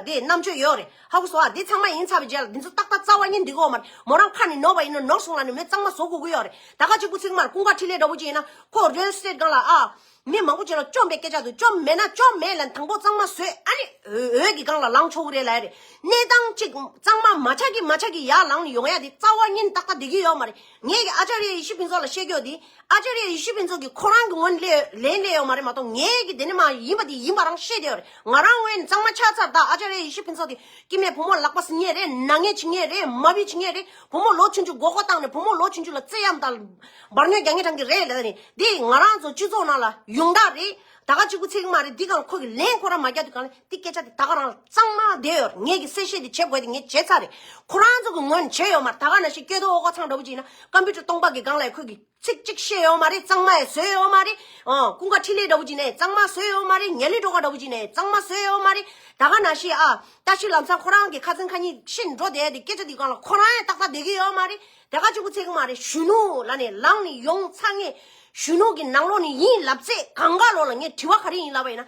དེ་རྣམ་དཔྱོད་ཡོད་རེད། ཧ་གོ་སོང་ཨ། འདི་ཚང་མ་ཡིན་ཚར་བའི་རྗེས་ལ་འདི་ཚོ་ཏག་ཏག་རྩ་བ་ཉིད་འདི་གོ་མ་རེད། མོ་རང་ཁ་ནས་ནོར་བ་ཡིན་ན་ནོར་སོང་ལབ་ནས་མོས་གཙང་མ་བཟོ་དགོས་ཀྱི་ཡོད་རེད། ད་ག་གཅིག་པུ་ཚིག་མ་རེད། ཀུན་དགའ་འཕྲིན་ལས་འདྲ་བོ་ཅིག་ཡིན་ན་ཁོ་རི་ཡལ་ཨེ་སི་ཊེཊ་སྒང་ལ་ཨ། མི་མང་པོ་ཅིག་ལ་བཅོམ་པའི་སྐད་ཆ་འདུག་བཅོམ་མེད་ན་བཅོམ་མེད་ལབ་དང་པོ་གཙང་མ་བཟོས། ཨ་ནི་འོས་འོས་ཀྱི་སྒང་ལ་ལངས་ཆོག་གི་རེད་ལབ་ཡ་རེད། གནས་སྟངས་གཅིག་གཙང་མ་མ་ཆགས་ཀྱི་མ་ཆགས་ཀྱི་ཡར་ལངས་ནས་ཡོང་ཡ་དེ་རྩ་བ་ཉིད་ཏག་ཏག་བསྡད་ཀྱི་ཡོད་མ་རེད། ངས་ཀྱི་ཨ་ཅཱརྱ་ཡེ་ཤེས་ཕུན་ཚོགས་ལ་བཤད་རྒྱུ་དེ། ཨ་ཅཱརྱ་ཡེ་ཤེས་ཕུན་ཚོགས་ཀྱིས་ཁོ་རང་གི་ངོས་ནས་ལན་སླེབས་ཡོད་མ་རེད་མ་གཏོགས། ངས་ཀྱི་དེ་ནི་མ་ཡིན་པ་དེ་ཡིན་པ་རང་བཤད་བསྡད་ཡོད་རེད། ང་རང་ངོས་ནས་གཙང་མ་ཆགས་ཚར། ད་ཨ་ཅཱརྱ་ཡེ་ཤེས་ཕུན་ཚོགས་དེ་སྐྱེ་དམན་བུ་མོ་ལག་པ་ཟིན་མཁན་རེད། ན་ངན་བྱེད་མཁན་རེད། མ་བི་བྱེད་མཁན་རེད། བུ་མོ་ལོ་ཆུང་ཆུང་མགོ་སྐོར་བཏང་ནས་བུ་མོ་ལོ་ཆུང་ཆུང་ལ་བརྩེ་ཡམ་དང་འབར་ཉོན་རྒྱག་མཁན་རང་གི་རེད་ལབ་ནས། འདི་ང་རང་ཚོ་སྤྱི་ཚོགས་ནང་ལ་ཡོངས་གྲགས་རེད། ད་ག་གཅིག་པུ་ཚིག་མ་རེད། འདི་གང་ཁོ་གི་ལན་ཁོ་རང་མ་རྒྱག་དུས་གང་ལ་འདི་སྐད་ཆ་དེ་ད་ག་རང་ལ་གཙང་མ་བསྡད་ཡོད་རེད། ངས་ཀྱི་གསལ་བཤད་དེ་བྱེད་དགོས་དེ་ངས་བྱས་ཚར་རེད། ཁོ་རང་ཚོ་གི་ངོས་ནས་བྱས་ཡོད་མ་རེད། ད་ག་ནང་བཞིན་སྐྱོ་དོ་ཨོ་ཀ་ཚང་འདྲ་བོ་ཅིག་ཡིན་ན་ཀམ་པུ་ཊར་སྟོང་པ་གི་སྒང་ལ་ཁོ་གི་ཚིག་གཅིག་བཤད་ཡོད་མ་རེད། གཙང་མ་ཡང་བཟོས་ཡོད་མ་རེད། ཨོ་ཀུན་དགའ་འཕྲིན་ལས་འདྲ་བོ་ཅིག་ནས་གཙང་མ་བཟོས་ཡོད་མ་རེད། ཉ་ལི་སྒྲོལ་དཀར་འདྲ་བོ་ཅིག་ནས་གཙང་མ་བཟོས་ཡོད་མ་རེད། ད་ག་ནང་བཞིན་ཨ་ད་ཕྱི་ལམ་སང་ཁོ་རང་གི་ཁ་ཚན་ཁ་ཉིན་ཤི་འགྲོ་བསྡད་དེ་སྐད་ཆ་འདི་སྒང་ལ་ཁོ་རང་ཡང་ཏག་ཏག་བསྡད་ཀྱི་ཡོད་མ་རེད། དེ་ག་གཅིག་པུ་ཚིག་མ་རེད། གཞོན་ནུ་ལབ་ནས་ལངས་ནས་ཡོང་ཚར་མཁན་གཞོན་ནུ་གི་ནང་ལོགས་ནས་ཡིན་ལབ་ཚེ་གང་ག་ལོག་ལ་ངས་དྲི་བ་ག་རེ་ཡིན་ལབ་པ་ཡིན་ན།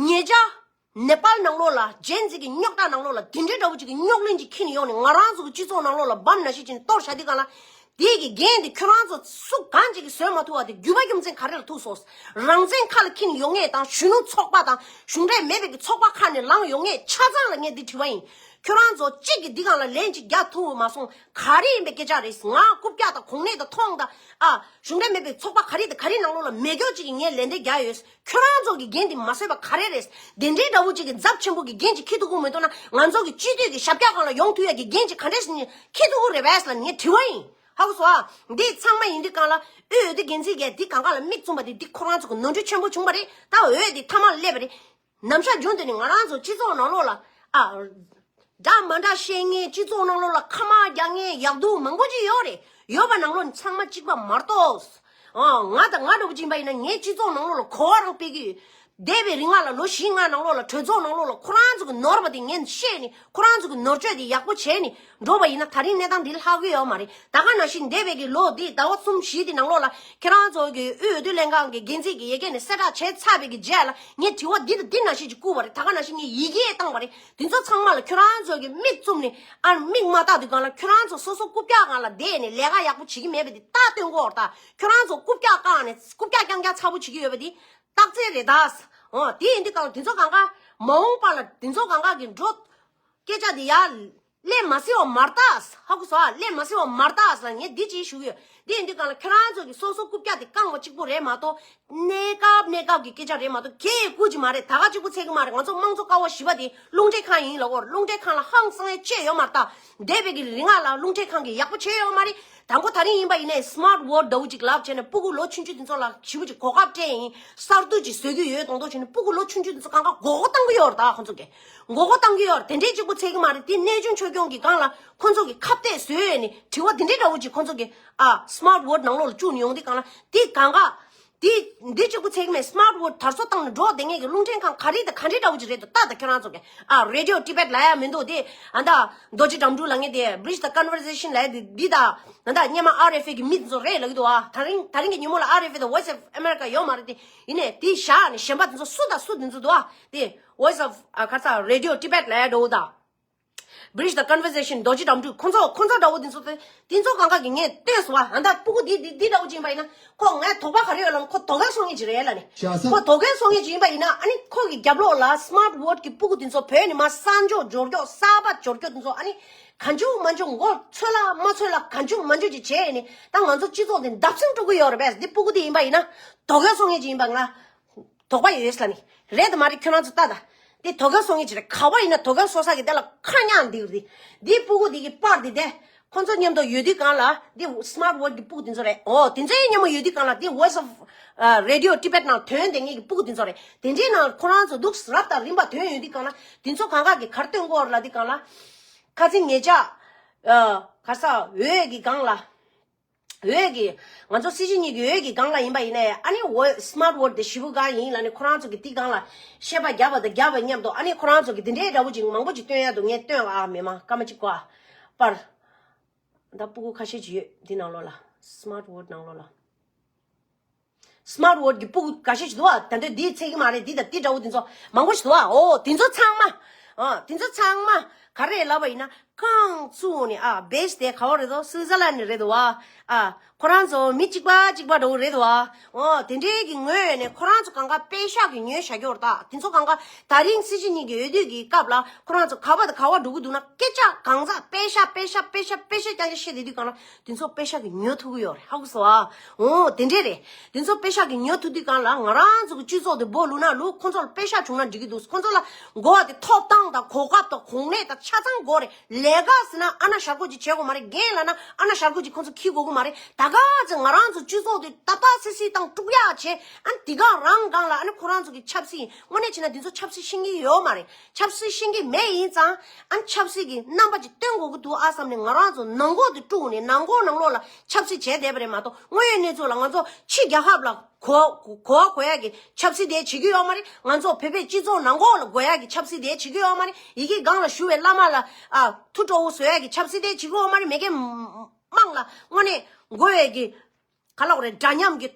ཉེ་ཆར་ནེ་པཱལ་ནང་ལོགས་ལ་ཇེན་ཟི་གི་རྙོག་དྲ་ནང་ལོགས་ལ་དེ་འདྲའི་འདྲ་བོ་ཅིག་གི་རྙོག་གླེང་ཅིག་འཁྱེར་ནས་ཡོང་ནས་ང་རང་ཚོ་གི་སྤྱི་ཚོགས་ནང་ལོགས་ལ་འབམ་ནང་བཞིན་བྱས་ནས་གཏོར་བཞག་དུས་སྒང་ལ། དེ་གི་འགན་དེ་ཁྱོད་རང་ཚོ་སུ་གང་ཅིག་གིས་བཟོད་མ་ཐུབ་པ་དེ་རྒྱུ་མ་རྒྱུ་མཚན་ག་རེ་ལ་ཐུག་སོང་། རང་བཙན་ཁ་ལ་འཁྱེར་ནས་ཡོང་མཁན་དང་གཞོན་ནུ་ཚོགས་པ་དང་གཞུང་འབྲེལ་མེད་པའི་གི་ཚོགས་པ་ཁ་ནས་ལངས་ཡོང་མཁན་ཆ་ཚང་ལ་ངས་འདི་དྲི་བ་ཡིན། ཁྱོད་རང་ཚོ་གཅིག་གིས་འདི་སྒང་ལ་ལན་ཅིག་རྒྱག་ཐུབ་མ་སོང་། ག་རེ་ཡིན་པའི་སྐད་ཆ་རེད། ང་རྐུབ་བཀྱག་དང་གོང་ནས་དང་མཐོང་དང་ཨ། གཞུང་འབྲེལ་མེད་པའི་ཚོགས་པ་ག་རེ་དང་ག་རེ་ནང་ལོགས་ལ་མེད་སྐྱོ་ཅིག་གིས་ངས་ལན་འདེབས་རྒྱག་ཡོད། ཁྱོད་རང་ཚོ་གི་འགན་དེ་མ་བཟོད་པ་ག་རེ་རེད། དེ་འདྲའི་འདྲ་བོ་ཅིག་གི་ཚབས་ཆེན་པོ་གི་འགན་ཅིག་འཁྱེར་ཐུབ་ཀྱི་མི་འདུག་ན་ང་ཚོ་གི་སྤྱི་འཐུས་ཀྱི་ཞབས་བཀྱག་སྒང་ལ་ཡོང་ཐུབ་ཡ་གི་འགན་ཅིག་ག་འདྲས་སེ་འཁྱེར་ཐུབ་ཀྱི་རེད་པས་ལབ་ནས་ངས་དྲི་བ་ཡིན། ཧ་གོ་སོང་ཨ། འདི་ཚང་མ་ཡིན་དུས་སྒང་ལ་འོས་བསྡུ་འགན་འཛིན་གྱིས་འདི་གང་ག་ལ་མིག་བཙུམ་པ་དེ་འདི་ཁོ་རང་ཚོ་གི་ནོར་འཁྲུལ་ཆེན་པོ་བྱུང་བ་རེད། ད་འོས་དེ་མཐའ་མར་སླེབས་པ་རེད། ནམ་ཞག་རྒྱུན་དུ་ནི་ང་རང་ཚོ་སྤྱི་ཚོགས་ནང་ལོགས་ལ་ཨ། འདྲ་མ་འདྲ་བཤད་མཁན་སྤྱི་ཚོགས་ནང་ལོགས་ལ་ཁ་དམག་རྒྱག་མཁན་ཡག་སྡུག་མང་པོ་ཅིག་ཡོད་རེད། ཡོད་པ་ནང་ལོགས་ནས་ཚང་མ་གཅིག་པ་མ་གཏོགས། ཨང་། ང་དང་ང་འདྲ་པོ་ཅིག་ཡིན་པ་ཡིན་ན་ངའི་སྤྱི་ཚོགས་ནང་ལོགས་ལ་གོ་བ་རང་སྤེལ་གི་ཡོད། འདས་པའི་རིང་ལ་ལོ་བཞི་ལྔ་ནང་ལོགས་ལ་གྲོས་ཚོགས་ནང་ལོགས་ལ་ཁོ་རང་ཚོ་གི་ནོར་བ་དེ་ངས་ཤེས་ནས་ཁོ་རང་ཚོ་གི་ནོར་བཅོས་དེ་ཡག་པོ་བྱས་ནས་འགྲོ་བ་ཡིན་ན་ད་རིང་གནས་སྟངས་འདི་ལྷག་གི་ཡོད་མ་རེད། ད་ག་ནང་བཞིན་འདས་པའི་གི་ལོ་འདི་ཟླ་བ་གསུམ་བཞི་དེ་ནང་ལོགས་ལ་ཁྱེད་རང་ཚོ་གི་དབུས་འོས་བསྡུ་ལྷན་ཁང་གི་འགན་འཛིན་གི་ཡ་གི་ནས་གསལ་བསྒྲགས་བྱས་ཚར་བའི་གི་རྗེས་ལ་ངས་དྲི་བ་འདི་དང་འདི་ནང་བཞིན་ཅིག་བསྐུར་བ་རེད། ད་ག་ནང་བཞིན་ངས་ཡི་གེ་བཏང་བ་རེད། དེ་ཚོ་ཚང་མ་ལ་ཁྱོད་རང་ཚོ་གི་མིག་བཙུམ་ནས་ཨ་མིག་མ་བལྟ་དུས་སྒང་ལ་ཁྱོད་རང་ཚོ་སོ་སོ་རྐུབ་བཀྱག་སྒང་ལ་བསྡད་ནས་ལས་ཀ་ཡག་པོ་བྱེད་ཀྱི་མེད་པ་འདི་རྟགས་སྟོན་གོ་ར། ད་ཁྱོད་རང་ཚོ་རྐུབ་བཀྱག་བཀག་ནས་རྐུབ་བཀྱག་རྐྱང་རྐྱང་ཚ་པོ་བྱེད་ཀྱི་ཡོད་པ་འདི་རྟགས་མཚན་རེད་ད། འོ་དེ་ཡིན་དུས་སྒང་ལ་དེ་ཚོ་གང་ག་མ་འོངས་པ་ལ་དེ་ཚོ་གང་ག་གི་འགྲོ་སྐད་ཆ་འདི་ཡར་སླེབས་མ་སྲིད་པ་མ་རེད་ད། ཧ་གོ་སོང་ཨ། སླེབས་མ་སྲིད་པ་མ་རེད་ད་ཟེར་ངས་འདི་ཅིག་ཞུ་གི་ཡོད། འདི་ཡིན་དུས་སྒང་ལ་ཁྱོད་རང་ཚོ་གི་སོ་སོ་རྐུབ་བཀྱག་དེ་བཀང་བ་གཅིག་པོ་རེད་མ་གཏོགས། གནས་སྐབས་གནས་སྐབས་ཀྱི་སྐད་ཆ་རེད་མ་གཏོགས་ཁྱེད་ཀྱིས་བསྐུར་གྱི་མ་རེད། ད་ག་གཅིག་པུ་ཚད་ཀྱི་མ་རེད། ང་ཚོ་དམངས་གཙོ་ཀ་བ་བཞི་པ་དེ་རླུང་འཕྲིན་ཁང་ཡིན་ལབ་གོ། རླུང་འཕྲིན་ཁང་ལ་ཧང་སང་ཡས་ཅི་ཡོད་མ་རེད་ད། འདས་པའི་གི་རིང་ལ་རླུང་འཕྲིན་ཁང་གིས་ཡག་པོ་བྱས་ཡོད་མ་རེད། དང་པོ་ད་རིང་ཡིན་པ་ཡིན་ནའི་སི་མཱར་ཊི་ཝོ་ཊི་འདྲ་བོ་ཅིག་ལབ་བྱས་ནས་སྤུ་གུ་ལོ་ཆུང་ཆུང་དེ་ཚོ་ལ་ཞེ་པོ་ཅིག་གོ་སྐབས་སྤྲད་ཡིན། གསར་གཏོད་ཅིག་བཟོ་གི་ཡོད་མདོག་མདོག་བྱས་ནས་སྤུ་གུ་ལོ་ཆུང་ཆུང་དེ་ཚོ་གང་ག་མགོ་སྐོར་བཏང་གི་ཡོད་རེད་ད། ཁོང་ཚོ་གིས་མགོ་སྐོར་བཏང་གི་ཡོད་རེད། དེ་འདྲས་གཅིག་པུ་ཚད་ཀྱི་མ་རེད། དེ་གནས་ཆུང་ཆོས་སྐྱོང་གི་སྒང་ལ་ཁོང་ཚོ་གིས་ཁ་གཏད་བཟོས་ནས་དྲི་བ་དེ་འདྲས་འདྲ་བོ་ཅིག་ཁོང་ཚོ་གིས་ཨ་སི་མཱར་ཊི་ཝོ་ཊི་ནང་ལོགས་ལ་བཅུག་ནས་ཡོང་དུས་སྒང་ལ་དེ་གང་ག་དེ་འདི་གཅིག་པུ་ཚད་ཀྱི་མེད། སི་མཱར་ཊི་ཝོ་ཊི་དར་སྲོལ་བཏང་ནས་འགྲོ་བསྡད་མཁན་གྱི་རླུང་འཕྲིན་ཁང་ག་རེ་དང་ག་རེ་འདྲ་བོ་ཅིག་རེད་འདུག་ལྟ་དང་ཁྱོད་རང་ཚོ་གིས། ཨ་རེ་ཌི་ཡོ་ཊི་བེ་ཊི་ལབ་ཡ་མི་འདུག་དེ་ཨ་ད་རྡོ་རྗེ་འགྲམ་འབྲུག་ལབ་མཁན་དེ་Bridge the Conversation ལབ་ཡ་དེ་འདི་དང་ཨ་ད་སྔོན་མ་ཨར་ཨེཕ་ཨེ་གི་མི་ཚོ་རེད་ལབ་ཀྱི་འདུག་ཨ་ད་རིང་ད་རིང་གི་ཉིན་མོ་ལ་ཨར་ཨེཕ་ཨེ་དང་Voice of America ཡོད་མ་རེད། དེ་ཡིན་ནའི་དེ་བཞག་ནས་གཞན་པ་དེ་ཚོ་སུ་དང་སུ་དེ་ཚོ་འདུག་ཨ་དེ་Voice of ཨ་ག་རེ་ཟེར་རེ་ཌི་ཡོ་ཊི་བེ་ཊི་ལབ་ཡ་འདྲ་བོ་དང་། Bridge the Conversation རྡོ་རྗེ་འགྲམ་འབྲུག་ཁོང་ཚོ་ཁོང་ཚོ་འདྲ་བོ་འདི་ཚོ་དེ་འདི་ཚོ་གང་ག་གི་ངས་བལྟས་སོང་བ། ཨ་ད་སྤུ་གུ་འདི་འདི་འདི་འདྲ་བོ་ཅིག་ཡིན་པ་ཡིན་ན་ཁོ་ངས་དོགས་པ་ག་རེ་ཡོད་ལབ་ན་ཁོ་དོ་གལ་སོང་མཁན་ཅིག་རེད་ལབ་ནས། ཁོ་དོ་གལ་སོང་མཁན་ཅིག་ཡིན་པ་ཡིན་ན་ཨ་ནི་ཁོ་གི་རྒྱབ་ལོགས་ལ་སི་མཱར་ཊི་ཝོ་ཊི་གི་སྤུ་གུ་འདི་ཚོ་བོད་ནས་མར་གསར་འབྱོར་འབྱོར་སྐྱོ་གསར་པ་འབྱོར་སྐྱོ་འདི་ཚོ་ཨ་ནི་གང་བྱུང་མང་བྱུང་མགོ་ཚོས་ལ་མ་ཚོས་ལ་གང་བྱུང་མང་བྱུང་ཅིག་བྱས་ནས་ད་ང་ཚོ་སྤྱི་ཚོགས་འདི་འདབ་སིང་འགྲོ་གི་ཡོད་རེད་པས། འདི་སྤུ་གུ་འདི་ཡིན་པ་ཡིན་ན་དོ་གལ་སོང་མཁན་ཅིག་ཡིན་པ་ང་དོགས་པ་ཡོད་ལབ་ནི། རེད་དམ་མ་རེད་ཁྱོད་རང་ཚོ་ལྟ་ད། འདི་དོ་གལ་སོང་མཁན་ཅིག་རེད། ག་བ་ཡིན་ན་དོ་གལ་སོང་ས་གི་དེ་ལ་ཁ་ཉག་འདི་རེད། འདི་སྤུ་གུ་འདི་གི་པར་འདི་དེ་ཁོང་ཚོ་མཉམ་དུ་ཡོད་དུས་སྒང་ལ་འདི་སི་མཱར་ཊི་ཝོ་ཊི་གི་སྤུ་གུ་འདི་ཚོ་རེད། ཨོ་དེ་ཚོའི་མཉམ་པོ་ཡོད་དུས་སྒང་ལ་འདི་Voice of Radio Tibet ནང་ཐོན་དེ་ངེད་ཀྱི་སྤུ་གུ་འདི་ཚོ་རེད། དེ་འདྲའི་ནང་ཁོ་རང་ཚོ་འདུག་རབ་དང་རིམ་པ་ཐོན་ཡོད་དུས་སྒང་ལ་འདི་ཚོ་གང་ག་གི་གར་སྟོན་གོ་ལ་དུས་སྒང་ལ་ཁ་ཚིག་ངེད་ཅག་ག་ས་འོས་ཀྱི་སྒང་ལ། འོས་ཀྱི། ང་ཚོ་སྲིད་སྤྱི་གཉིས་ཀྱི་འོས་ཀྱི་སྒང་ལ་ཡིན་པ་ཡིན་ནའི་ཨ་ནི་འོས་སི་མཱར་ཊི་ཝོ་ཊི་དེ་ཞེ་པོ་དགའ་ཡིན་ལབ་ནས་ཁོ་རང་ཚོ་གི་དེ་སྒང་ལ་བཤད་པ་རྒྱབ་པ་དང་རྒྱབ་པ་མཉམ་དུ་ཨ་ནི་ཁོ་རང་ཚོ་གི་དེ་འདྲའི་འདྲ་བོ་ཅིག་མང་པོ་ཅིག་སྟོན་ཡ་འདུག་ངས་སྟོན་ལ་ཨ་མི་མང་སྐར་མ་གཅིག་གོ་ཨ་པར། ད་སྤུ་གུ་ཁ་ཤས་ཅིག་ཡོད་འདི་ནང་ལོགས་ལ་སི་མཱར་ཊི་ཝོ་ཊི་ནང་ལོགས་ལ། སི་མཱར་ཊི་ཝོ་ཊི་གི་སྤུ་གུ་འགའ་ཤས་ཤིག་འདུག་ཨ། ད་འདོད་འདིའི་ཚད་ཀྱི་མ་རེད། འདི་དང་འདི་འདྲ་བོ་འདི་ཚོ་མང་པོ་ཞིག་འདུག་ཨ། འོ་དེ་ཚོ་ཚང་མ། ཨ་དེ་ཚོ་ཚང་མ་ག་རེ་ལབ་པ་ཡིན་ན་རྐང་བཙུགས་ནས་ཨ་བེ་སི་དེ་ག་བ་རེད་དོ། སུའི་ཛར་ལན་ནས་རེད་དོ་ཨ། ཨ་ཁོ་རང་ཚོ་མི་གཅིག་པ་གཅིག་པ་འདྲ་བོ་རེད་དོ་ཨ། འོ་དེ་འདྲའི་གི་ངོས་ནས་ཁོ་རང་ཚོ་གང་ག་པད་ཤག་གི་ཉོས་བཞག་གི་ཡོད་རེད་ད། དེ་ཚོ་གང་ག་ད་རིང་སྲིད་སྤྱི་གཉིས་ཀྱི་འོས་བསྡུ་གི་སྐབས་ལ་ཁོ་རང་ཚོ་ག་བ་དང་ག་བ་འགྲོ་གི་འདུག་ན་སྐད་ཆ་གང་ཟག་པད་ཤག་པད་ཤག་པད་ཤག་པད་ཤག་རྐྱང་རྐྱང་བཤད་བསྡད་དུས་གང་ལ། དེ་ཚོ་པད་ཤག་གིས་ཉོ་ཐུབ་ཀྱི་ཡོད་རེད། ཧ་གོ་སོང་ཨ། འོ་དེ་འདྲས་རེད། དེ་ཚོ་པད་ཤག་གིས་ཉོ་ཐུབ་དུས་གང་ལ་ང་རང་ཚོ་གི་སྤྱི་ཚོགས་དེ་སྦོ་ལུག་ན་ལུག་ཁོ་ཚོ་ལ་པད་ཤག་བྱུང་ན་འགྲིག་གི་འདུག་ཁོ་ཚོ་ལ་དགོས་པ་དེ་ཐོབ་ཐང་དང་གོ་སྐབས་དང་གོ་གནས་དང་ཆ་ཚང་དགོས་རེད། ལས་ཀ་ཟེར་ན་ཨ་ན་ཞར་ཁོ་ཅིག་བྱེད་དགོས་མ་རེད། རྒན་ལབ་ན་ཨ་ན་ཞར་ཁོ་ཅིག་ཁོ་ཚོ་འཁྱེར་དགོས་ཀྱི་མ་རེད། ད་ག་ཚོད་ང་རང་ཚོ་སྤྱི་ཚོགས་དེ་ཏག་ཏག་སིལ་སིལ་དང་དཀྲུག་ཡག་བྱེད་ཨ་ནི་དེ་ག་རང་སྒང་ལ་ཨ་ནི་ཁོ་རང་ཚོ་གི་ཆབ་སྲིད་དངོས་གནས་བྱས་ན་དེ་ཚོ་ཆབ་སྲིད་ཤེས་ཀྱི་ཡོད་མ་རེད། ཆབ་སྲིད་ཤེས་ཀྱི་མེད་ཡིན་ཙང་ཨ་ནི་ཆབ་སྲིད་ཀྱི་རྣམ་པ་ཅིག་སྟོན་དགོས་ཀྱི་འདུག་ཨ་བསམ་ནས་ང་རང་ཚོ་ནང་ཁོག་ཏུ་དཀྲུགས་ནས་ནང་ཁོག་ནང་ལོགས་ལ་ཆབ་སྲིད་བྱས་བསྡད་པ་རེད་མ་གཏོགས་དངོས་ཡོད་གནས་ཚུལ་ལ་ང་ཚོ་ཕྱི་རྒྱལ་ཁབ་ལ་གོ་གོ་བ་གོ་ཡ་གི་ཆབ་སྲིད་དེ་བྱེད་ཀྱི་ཡོད་མ་རེད། ང་ཚོ་བོད་པའི་སྤྱི་ཚོགས་ནང་ཁོག་ལ་དགོས་ཡ་གི་ཆབ་སྲིད་དེ་བྱེད་ཀྱི་ཡོད་མ་རེད། ཡི་གེ་སྒང་ལ་བཞུགས་པའི་བླ་མ་ལ་ཨ་ཐུགས་སྤྲོ་བོ་བཟོ་ཡ་གི་ཆབ་སྲིད་དེ་བྱེད་ཀྱི་ཡོད་མ་རེད། མི་སྒེར་དམངས་ལ་དངོས་གནས་དགོས་ཡ་གི་ག་ལབ་དགོས་རེད། འདྲ་མཉམ་གྱི་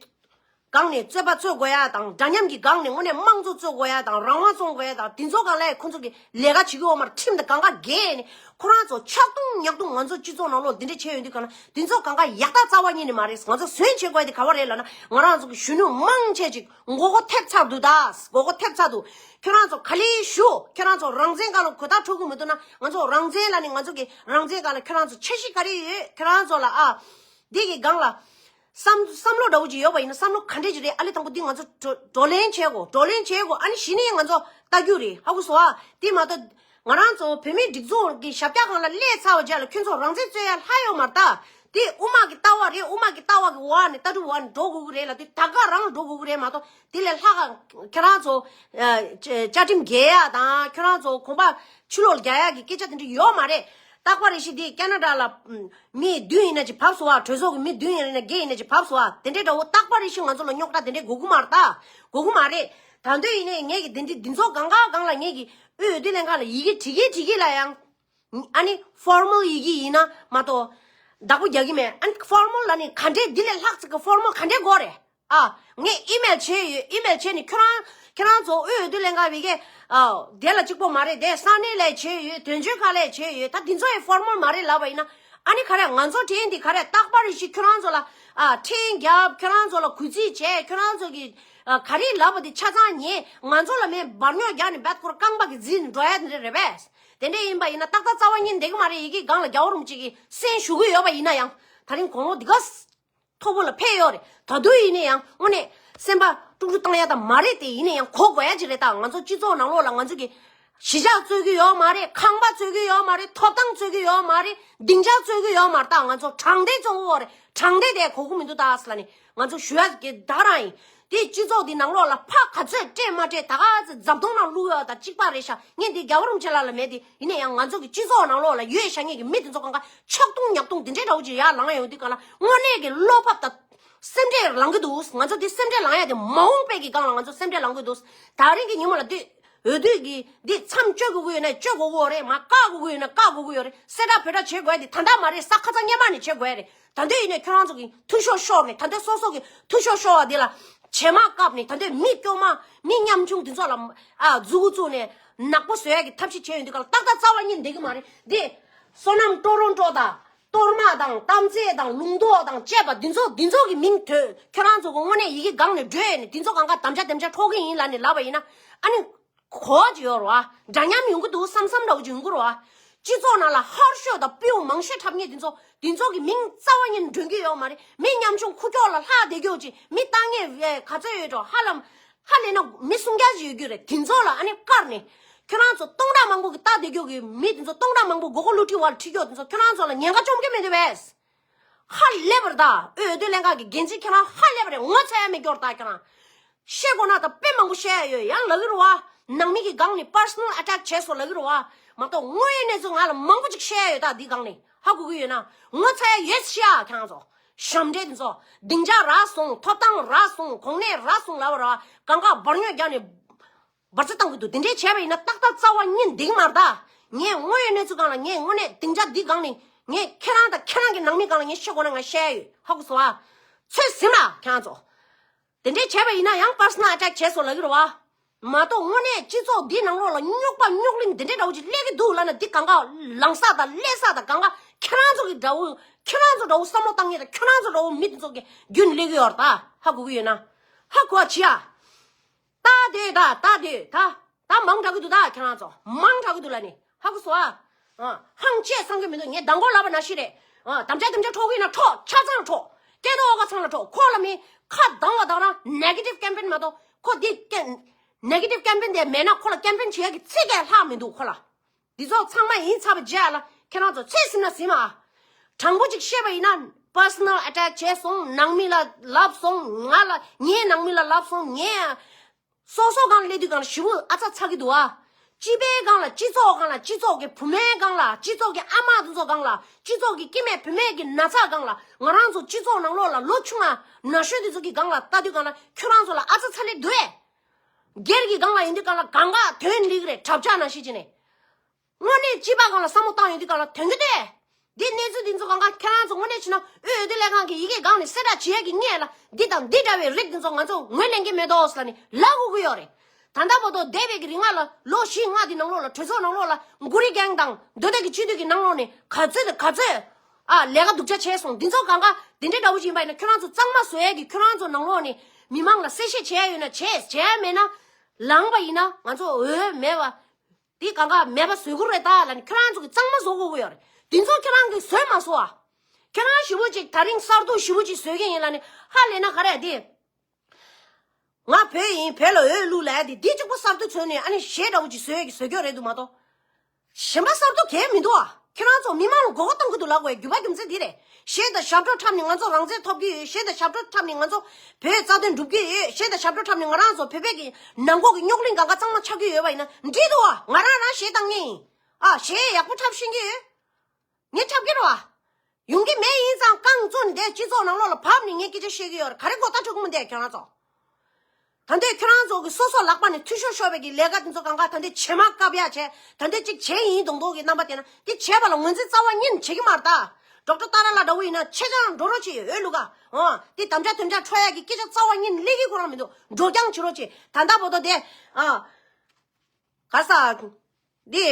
སྒང་ནས་རྩོད་པ་རྩོད་དགོས་ཡ་དང་འདྲ་མཉམ་གྱི་སྒང་ནས་དངོས་གནས་དམངས་གཙོ་རྩོད་དགོས་ཡ་དང་རང་དབང་རྩོད་དགོས་ཡ་དང་དེ་ཚོ་སྒང་ལ་ཁོང་ཚོ་གི་ལས་ཀ་བྱེད་ཀྱི་ཡོད་མ་རེད། ཁྲིམས་དང་གང་ག་འགལ་ནས་ཁོ་རང་ཚོ་ཆག་རྡུང་ཉག་རྡུང་ང་ཚོ་སྤྱི་ཚོགས་ནང་ལོགས་འདི་འདྲ་བྱས་ཡོང་དུས་གང་ན་དེ་ཚོ་གང་ག་ཡག་ཐག་རྩ་བ་ཉིད་ནས་མ་རེད། ང་ཚོ་ཟོན་བྱེད་དགོས་ཡ་དེ་ག་བ་རེད་ལབ་ན་ང་རང་ཚོ་གི་གཞོན་ནུ་མང་ཆེ་ཅིག་མགོ་སྐོར་ཐེབས་ཚར་འདུག་ད་མགོ་སྐོར་ཐེབས་ཚར་འདུག་ཁྱོད་རང་ཚོ་ག་ལེ་ཞུ། ཁྱོད་རང་ཚོ་རང་བཙན་སྒང་ལ་གོ་བརྡ་འཕྲོད་ཀྱི་མི་འདུག་ན་ང་ཚོ་རང་བཙན་ལབ་ནས་ང་ཚོ་གི་རང་བཙན་སྒང་ལ་ཁྱོད་རང་ཚོ་འཆར་གཞི་ག་རེ་ཡོད། ཁྱོད་རང་ཚོ་ལ་ཨ། འདི་གི་སྒང་ལ། བསམ་བསམ་བློ་འདྲ་བོ་ཅིག་ཡོད་པ་ཡིན་ན་བསམ་བློ་ག་འདྲས་ཅིག་རེད། ཨ་ལས་དང་པོ་འདི་ང་ཚོ་བགྲོ་བགྲོ་གླེང་བྱེད་དགོས། བགྲོ་གླེང་བྱེད་དགོས། ཨ་ནི་གཞི་ནས་ང་ཚོ་ལྟ་རྒྱུ་རེད། ཧ་གོ་སོང་ཨ། དེ་མ་གཏོགས་ང་རང་ཚོ་བོད་མིའི་སྒྲིག་འཛུགས་ཀྱི་ཞབས་བཀྱག་སྒང་ལ་སླེབས་ཚར་བ་རྗེས་ལ་ཁྱོད་ཚོ་རང་བཙན་རྩོད་ཡ་ལྷག་ཡོད་མ་རེད་ད། དེ་དབུ་མ་གི་ལྟ་བ་རེད། དབུ་མ་གི་ལྟ་བ་གི་འོག་ནས་ལྟ་གྲུབ་འོག་ནས་འགྲོ་དགོས་ཀྱི་རེད་ལ། དེ་ད་ག་རང་འགྲོ་དགོས་ཀྱི་རེད་མ་གཏོགས་དེ་ལས་ལྷག་ག་ཁྱེད་རང་ཚོ་བཅའ་ཁྲིམས་འགལ་ཡ་དང་ཁྱེད་རང་ཚོ་གོམ་པ་ཕྱི་ལོགས་ལ་རྒྱག་ཡ་གི་སྐད་ཆ་དེ་འདྲ་ཡོད་མ་རེད། རྟག་པ་རེ་ཞིག་འདི་ཀ་ན་ཌ་ལ་མི་བདུན་ཡིན་ན་ཅིག་བབས་སོང་བ། གྲོས་ཚོགས་ཀྱི་མི་བདུན་ཡིན་ན་བརྒྱད་ཡིན་ན་ཅིག་བབས་སོང་བ། དེ་འདྲའི་འདྲ་བོ་རྟག་པ་རེ་ཞིག་ང་ཚོ་ལ་རྙོག་དྲ་དེ་འདྲའི་དགོས་ཀྱི་མ་རེད་ད། དགོས་ཀྱི་མ་རེད། ད་དུང་ཡིན་ནའི་ངེད་ཀྱི་དེ་འདི་འདི་ཚོ་གང་ག་གང་ལ་ངེད་ཀྱི་དབུས་འོས་བསྡུ་ལྷན་ཁང་ལ་ཡི་གེ་བྲིས་ཀྱི་བྲིས་ཀྱི་ལ་ཡང་། ཨ་ནི་ཕོར་མལ་ཡི་གེ་ཡིན་ན་མ་གཏོགས་བདག་པོ་རྒྱག་གི་མེད། ཨ་ནི་ཕོར་མལ་ལ་ནི་ག་འདྲའི་འདི་ལས་ལྷག་ཅིག་གི་ཕོར་མལ་ག་འདྲའི་དགོས་རེད། ཨ། ངས་ཨི་མེལ་བྱས་ཡོད། ཨི་མེལ་བྱས་ནས་ཁྱོད་རང་ཁྱོད་རང་ཚོ་དབུས་འོས་བསྡུ་ལྷན་ཁང་བི་གས། ཨ། དེ་ལ་གཅིག་པོ་མ་རེད་དེ། ས་གནས་ལས་བྱས་ཡོད། དོན་གཅོད་ཁག་ལས་བྱས་ཡོད། ད་འདི་ཚོ་ཡི་ཕོར་མལ་མ་རེད་ལབ་པ་ཡིན་ན། ཨ་ནི་ག་རེ་ང་ཚོ་དྲན་འདི་ག་རེ་རྟག་པར་རེ་ཞིག་ཁྱོད་རང་ཚོ་ལ། ཨ། འཕྲིན་རྒྱབ། ཁྱོད་རང་ཚོ་ལ་གུས་བརྩི་བྱས། ཁྱོད་རང་ཚོ་གི། ཨ། ག་རེ་ལབ་པ་དེ་ཆ་ཚང་ཉན། ང་ཚོ་ལ་མེད་འབར་ཉོག་རྒྱག་ནས་བད་ཁོར་རྐང་པ་གི་རྫིས་ནས་འགྲོ་ཡ་དེ་འདྲ་རེད་པས། དེ་འདྲ་ཡིན་པ་ཡིན་ན་ཏག་ཏག་རྩ་བ་ཉིད་འདེགས་མ་རེད། ཡི་གེ་སྒང་ལ་རྒྱལ་བ་རིན་པོ་ཆེ་གིས་གསན་ཞུ་གི་ཡོད་པ་ཡིན་ན་ཡང་། ད་རིང་དགུང་ལོ་འདི་ག་མཐོ་པོ་ལ་ཕེབས་ཡོད་རེད། ད་དུང་ཡིན་ན་ཡང་དངོས་གནས་སེམས་པ་དཀྲུག་དཀྲུག་བཏང་ཡ་ད་མ་རེད་དེ། ཡིན་ན་ཡང་གོ་དགོས་ཡ་ཅིག་རེད། ད་ང་ཚོ་སྤྱི་ཚོགས་ནང་ལོགས་ལ་ང་ཚོ་གི་གཞིས་ཆགས་རྩོད་ཀྱི་ཡོད་མ་རེད། ཁང་པ་རྩོད་ཀྱི་ཡོད་མ་རེད། ཐོབ་ཐང་རྩོད་ཀྱི་ཡོད་མ་རེད། སྡིངས་ཆ་རྩོད་ཀྱི་ཡོད་མ་རེད། ད་ང་ཚོ་དྲང་བདེན་རྩོད་ཀྱི་ཡོད་རེད། དྲང་བདེན་དེ་གོ་གི་མི་འདུག་ད་ཟེར་ལ་ནི་ང་ཚོ་ཞུ་ཡ་གི་ད་ག་རང་ཡིན། དེ་སྤྱི་ཚོགས་འདི་ནང་ལོགས་ལ་ཕ་ག་ཚོད་སྤྲད་མ་སྤྲད་ད་ག་ཚོད་རྫབ་དོང་ནང་བླུགས་ཡོད་ད་གཅིག་པ་རེད་ཤག་ངས་འདི་རྒྱལ་བ་རིན་པོ་ཆེ་ལགས་ལ་མེད་དེ། ཡིན་ན་ཡང་ང་ཚོ་གི་སྤྱི་ཚོགས་ནང་ལོགས་ལ་ཡོད་ཤག་ངེད་ཀྱི་མི་དེ་ཚོ་གང་ག་ཆག་རྡུང་ཉག་རྡུང་འདི་འདྲའི་འདྲ་བོ་ཅིག་ཡར་ལངས་ཡོང་དུས་གང་ལ་དངོས་གནས་ཀྱི་བློ་ཕབ་དང་སེམས་ཁྲལ་ལངས་གི་འདུག་ང་ཚོ་འདི་སེམས་ཁྲལ་ལངས་ཡ་དེ་མ་འོངས་པའི་གི་སྒང་ལ་ང་ཚོ་སེམས་ཁྲལ་ལངས་གི་འདུག་ད་རིང་གི་ཉིན་མོ་ལ་འདི་འོས་བསྡུ་གི་འདི་མཚམས་གཅོད་དགོས་ཀྱི་ཡོད་ན་གཅོད་དགོས་ཀྱི་ཡོད་རེད། མ་བཀག་དགོས་ཀྱི་ཡོད་ན་བཀག་དགོས་ཀྱི་ཡོད་རེད། གསལ་བསྒྲགས་བོད་སྒྲ་བྱེད་དགོས་ཡ་དེ་ད་ལྟ་མ་རེད། ས་ཁ་ཚ་སྔོན་མ་ནས་བྱེད་དགོས་ཡ་རེད། ད་འདོད་ཡིན་ནས་ཁྱོད་རང་ཚོ་གི་འཐུས་ཤོར་ཤོར་ནས། ད་འདོད་སོ་སོ་གི་འཐུས་ཤོར་ཤོར་བ་འདི་ལ་བྱེ་མ་བཀབ་ནས། ད་འདོད་མི་སྐྱོ་མ་མི་ཉམ་ཆུང་འདི་ཚོ་ལ་ཨ་མཛུ་གུ་བཙུགས་ནས་ནག་པོ་བཟོ་ཡ་གི་ཐབས་ཤེས་བྱས་ཡོང་དུས་ག་ལ་ཏག་ཏག་རྩ་བ་ཉིད་འདེགས་གི་མ་རེད། འདི་བསོད་ནམས་ཀྲོ་རོན་ཀྲོ་དང་གཏོར་མ་དང་གཏམ་ཚེ་དང་ལུང་རྟོགས་དང་བཅས་པ་འདི་ཚོ་འདི་ཚོ་གི་མིང་ཐོས། ཁྱོད་རང་ཚོ་གི་དངོས་གནས་ཡི་གེ་སྒང་ནས་བྲོས་ནས་འདི་ཚོ་གང་ག་དམ་བཅའ་དམ་བཅའ་འཕྲོག་གི་ཡིན་ལབ་ནས་ལབ་པ་ཡིན་ན། ཨ་ནི། གོ་ཅི་ཡོད་རོ་ཨ། འདྲ་མཉམ་ཡོང་གི་འདུག་བསམ་བསམ་འདྲ་བོ་ཅིག་ཡོང་གི་རོ་ཨ། སྤྱི་ཚོགས་ནང་ལ་ཧར་ཤོས་དང་སྤུས་མང་ཤོས་འཁྲབ་མཁན་དེ་ཚོ་དེ་ཚོ་གི་མིང་རྩ་བ་ཉིད་འདོན་གི་ཡོད་མ་རེད། མི་ཉམ་ཆུང་ཁུག་ཀྱོག་ལ་ལྷག་བསྡད་ཀྱོག་ཅིག་མི་ལྟ་ངན་ག་ཚོད་ཡོད་འགྲོ། ཧ་ལམ་ཧ་ལས་ན་མི་སུམ་བརྒྱ་ཅིག་ཡོད་ཀྱི་རེད། དེ་ཚོ་ལ་ཨ་ནི་བཀར་ནས་ཁྱོད་རང་ཚོ་སྟོང་ཕྲག་མང་པོ་གི་ལྟ་བསྡད་ཀྱོག་གི་མི་དེ་ཚོ་སྟོང་ཕྲག་མང་པོ་མགོ་སྐོར་བསླུ་བྲིད་བར་ཁྲིད་ཀྱོག་དེ་ཚོ་ཁྱོད་རང་ཚོ་ལ་ཉེན་ཁ་བཅོམ་གི་མི་འདུག་བས། ཧ་ལས་པར་ད་འོས་བསྡུ་ལྷན་ཁང་གི་འགན་འཛིན་ཁྱེད་རང་ཧ་ལས་པ་རེད། ངོ་ཚ་ཡ་མེད་སྐྱོར་ད་ཁྱེད་རང་། བཤད་དགོས་ན་ད་དཔེ་མང་པོ་བཤད་ཡ་ཡོད། ཡང་ལབ་ཀྱི་རེད་བ། ནང་མི་གི་སྒང་ནས་པར་སོ་ནལ་ཨ་ཊེག་བྱས་སོང་ལབ་ཀྱི་རེད་བ། མ་གཏོགས་དངོས་ཡོད་གནས་ཚུལ་ང་ལ་མང་པོ་ཅིག་བཤད་ཡ་ཡོད། ད་འདི་སྒང་ནས་ཧ་གོ་གི་ཡོད་ན་ངོ་ཚ་ཡ་ཡོད་ཤག་ཁྱེད་རང་ཚོ། ཞབས་འདྲེན་དེ་ཚོ་སྡིངས་ཆ་རག་སོང་། ཐོབ་ཐང་རག་སོང་། གོང་ནས་རག་སོང་ལབ་པ་རེད་བ། གང་ག་འབར་ཉོག་རྒྱག་ནས། འབར་རྩ་བཏང་གི་འདུག་དེ་འདྲས་བྱས་པ་ཡིན་ན་ཏག་ཏག་རྩ་བ་ཉིད་འདེགས་མ་རེད་ད། ངས་དངོས་ཡོད་གནས་ཚུལ་སྒང་ལ་ངས་དངོས་གནས་སྡིངས་ཆ་འདི་སྒང་ནས་ངས་ཁྱེད་རང་དང་ཁྱེད་རང་གི་ནང་མི་སྒང་ལ་ངས་བཤད་དགོས་ན་ང་བཤད་ཡ་ཡོད། ཧ་གོ་སོང་ཨ། ཚོད་ཟིན་ལ་ཁྱེད་རང་ཚོ། དེ་འདྲས་བྱས་པ་ཡིན་ན་ཡང་པར་སོ་ནལ་ཨ་ཊེག་བྱས་སོང་ལབ་ཀྱི་རེད་བ། མ་གཏོགས་དངོས་གནས་སྤྱི་ཚོགས་འདིའི་ནང་ལོགས་ལ་རྙོག་པ་རྙོག་གླེང་འདི་འདྲས་འདྲ་བོ་ཅིག་སླེབས་ཀྱི་འདུག་ལབ་ན་འདི་གང་ག་ལངས་ས་དང་སླེབས་ས་དང་གང་ག་ཁྱེད་རང་ཚོ་གི་འདྲ་བོ། ཁྱེད་རང་ཚོ་འདྲ་བོ་བསམ་བློ་བཏང་མཁན་དང་ཁྱེད་རང་ཚོ་འདྲ་བོ་མི་དེ་ཚོ་གི་རྒྱུན་སླེབས་ཀྱི་ཡོད་རེད་ད། ཧ་གོ་གི་ཡོད་ན། ཧ་གོ་བ་བྱེད་ཨ། ལྟ་སྡོད་ད་ལྟ་སྡོད་ད། ད་མང་དྲགས་ཀྱི་འདུག་ད་ཁྱེད་རང་ཚོ། མང་དྲགས་ཀྱི་འདུག་ལབ་ནི་ཧ་གོ་སོང་ཨ། ཨ། ཧང་ཆེ་བསམ་གྱི་མི་འདུག་ངས་མདང་དགོང་ལབ་པ་ནང་བཞིན་རེད། ཨ། དམ་བཅའ་དམ་བཅའ་འཕྲོག་གི་ཡིན་ན་འཕྲོག་ཆ་ཚང་འཕྲོག་སྐལ་རྡོར་ཨོ་དཀར་ཚང་ལ་འཕྲོག་ཁོ་ལ་མི་ཁ་གདངས་པ་དང་རང་ནེ་གེ་ཊིབ་ཀེམ་པེན་མ་གཏོགས་ཁོ་འདི་ཀེ་ནེ་གེ་ཊིབ་ཀེམ་པེན་དེ་མེད་ན་ཁོ་ལ་ཀེམ་པེན་བྱེད་ཡ་གི་ཚིག་གས་ལྷག་མི་འདུག་ཁོ་ལ། འདི་ཚོ་ཚང་མ་ཡིན་ཚར་བ་རྗེས་ལ་ཁྱེད་རང་ཚོ་ཚོད་ཟིན་ན་ཟིན་མ། དྲང་པོ་ཅིག་བཤད་པ་ཡིན་ན་པར་སོ་ནལ་ཨ་ཊེག་བྱས་སོང་། ནང་མི་ལ་ལབ་སོང་། ང་ལ་ངའི་ནང་མི་ལ་ལབ་སོང་། ངས་སོ་སོ་སྒང་སླེབས་དུས་སྒང་ཞེ་པོ་ཨ་ཚ་ཚ་གི་འདུག་ཨ། སྤྱི་པའི་སྒང་ལ་སྤྱི་ཚོགས་སྒང་ལ་སྤྱི་ཚོགས་ཀྱི་བུ་མོའི་སྒང་ལ་སྤྱི་ཚོགས་ཀྱི་ཨ་མ་དེ་ཚོ་སྒང་ལ་སྤྱི་ཚོགས་ཀྱི་སྐྱེ་དམན་བུད་མེད་ཀྱི་ན་ཚ་སྒང་ལ་ང་རང་ཚོ་སྤྱི་ཚོགས་ནང་ལོགས་ལ་ལོ་ཆུང་ང་ན་གཞོན་དེ་ཚོ་གི་སྒང་ལ་ལྟ་དུས་སྒང་ལ་ཁྱོད་རང་ཚོ་ལ་ཨ་ཚ་ཚ་ལེ་འདུག་ཨེ། སྒེར་གྱི་སྒང་ལ་ཡིན་དུས་སྒང་ལ་གང་ག་དོན་ལིག་རེད་གྲབས་ཆག་ནང་བཞིན་བྱས་ནས། དངོས་གནས་སྤྱི་པ་སྒང་ལ་བསམ་བློ་བཏང་ཡོང་དུས་སྒང་ལ་དོན་གྱི་འདུག་ཨེ། འདི་གནས་ཚུལ་འདི་ཚོ་གང་ག་ཁྱེད་རང་ཚོ་དངོས་གནས་བྱས་ན་དབུས་འོས་བསྡུ་ལས་ཁང་གི་ཡི་གེ་སྒང་ནས་གསལ་བསྒྲགས་བྱེད་ཡས་ཀྱི་སྔོན་ལ་འདི་དང་འདི་འདྲ་བའི་རིགས་འདི་ཚོ་ང་ཚོ་ངོས་ལེན་གྱི་མེད་དོ་ཟེར་ནས་ལབ་དགོས་ཀྱི་ཡོད་རེད། ད་ལྟ་བར་དུ་འདས་པའི་གི་རིང་ལ་ལོ་བཞི་ལྔ་འདི་ནང་ལོགས་ལ་གྲོས་ཚོགས་ནང་ལོགས་ལ་མགོ་རིལ་གྷེང་དང་མདོ་སྟོད་ཀྱི་སྤྱི་འཐུས་ཀྱི་ནང་ལོགས་ནས་ག་ཚོད་དང་ག་ཚོད་ཨ་ལས་ཀ་སྡུག་ཅག་བྱས་སོང་། འདི་ཚོ་གང་ག་འདི་འདྲའི་འདྲ་བོ་ཞིག་ཡིན་པ་ཡིན་ན་ཁྱོད་རང་ཚོ་གཙང་མ་བཟོ་ཡས་ཀྱི་ཁྱོད་རང་ཚོ་ནང་ལོགས་ནས་མི་མང་ལ་གསལ་བཤད་བྱས་ཡོད་ན་བྱས། བྱས་མེད་ན་ལངས་པ་ཡིན་ན་ང་ཚོ་འོས་མེད་པ། དེ་གང་ག་མེད་པ་བཟོ་དགོས་རེད་ད་ལབ་ནས་ཁྱོད་རང་ཚོ་གི་གཙང་མ་བཟོ་དགོས་ཀྱི་ཡོད་རེད། དེ་ཚོ་ཁྱོད་རང་གིས་བཟོས་མ་བཟོ་ཨ། ཁྱོད་རང་ཞེ་པོ་ཅིག་ད་རིང་གསར་གཏོད་ཞེ་པོ་ཅིག་བཟོ་གི་ཡིན་ལབ་ནས་ཧ་ལས་ན་ག་རེ་དེ། ང་བོད་ཡིན་བོད་ལ་འོས་བླུགས་ལབ་ཡ་དེ་དེ་གཅིག་པོ་གསར་གཏོད་བཟོས་ནས་ཨ་ནི་གཞས་འདྲ་བོ་ཅིག་བཟོ་ཡ་གི་བཟོ་སྐྱོན་རེད་འདུག་མ་གཏོགས། གཞན་པ་གསར་གཏོད་གང་ཡང་མི་འདུག་ཨ། ཁྱོད་རང་ཚོ་མི་མང་ལ་མགོ་སྐོར་གཏོང་གི་འདུག་ལབ་དགོས་རྒྱུ་བ་རྒྱུ་མཚན་འདི་རེད། གཞས་དང་ཞབས་བྲོ་འཁྲབ་ནས་ང་ཚོ་རང་བཙན་ཐོབ་ཀྱི་ཡོད། གཞས་དང་ཞབས་བྲོ་འཁྲབ་ནས་ང་ཚོ་བོད་རྩ་དོན་སྒྲུབ་ཀྱི་ཡོད། གཞས་དང་ཞབས་བྲོ་འཁྲབ་ནས་ང་རང་ཚོ་བོད་པའི་གི་ནང་ཁོག་གི་རྙོག་གླེང་གང་ག་གཙང་མ་ཆགས་ཀྱི་ཡོད་པ་ཡིན་ན་འགྲིག་འདུག་ཨ། ང་རང་རང་གཞས་བཏང་མཁན་ཡིན། ཨ། གཞས་ཡག་པོ་འཁྲབ་ཤེས་ཀྱི་ཡོད། ངས་ཁྱབ་ཀྱི་རེད་བ། ཡོང་གི་མེད། ཡིན་ཙང་རྐང་བཙུགས་ནས་འདས་སྤྱི་ཚོགས་ནང་ལོགས་ལ་བབས་ནས་ངས་སྐད་ཆ་བཤད་ཀྱི་ཡོད་རེད། ག་རེ་མགོ་བཏགས་འགྲོ་གི་མི་འདུག་ཁྱོད་རང་ཚོ། ད་ལྟའི་ཁྱོད་རང་ཚོ་གི་སོ་སོ་ལག་པ་ནས་འཐུས་ཤོར་ཤོར་བའི་གི་ལས་ཀ་དེ་ཚོ་གང་ག་ད་ལྟའི་བྱེ་མ་བཀབ་ཡ་བྱས། ད་ལྟའི་ཅིག་བྱས་ཡིན་མདོག་མདོག་གི་རྣམ་པ་དེ་ན་དེ་བྱས་པ་ལ་ངོས་འཛིན་རྩ་བ་ཉིད་ནས་བྱེད་ཀྱི་མ་རེད་ད། ཌོག་ཊར་ཏཱ་ར་ལགས་འདྲ་བོ་ཡིན་ན་ཆེ་ཆུང་འགྲོ་རོགས་བྱེད་འོས་བླུག་ག། ཨོ་དེ་དམ་བཅའ་དེ་འདྲ་འཕྲོག་ཡ་གི་སྐད་ཆ་རྩ་བ་ཉིད་ནས་སླེབས་ཀྱི་ཁོ་རང་མི་འདུག་འགྲོ་རྐྱང་བྱེད་རོགས་བྱེད། ད་ལྟ་བར་དུ་དེ་ཨ་ག་ས་དེ།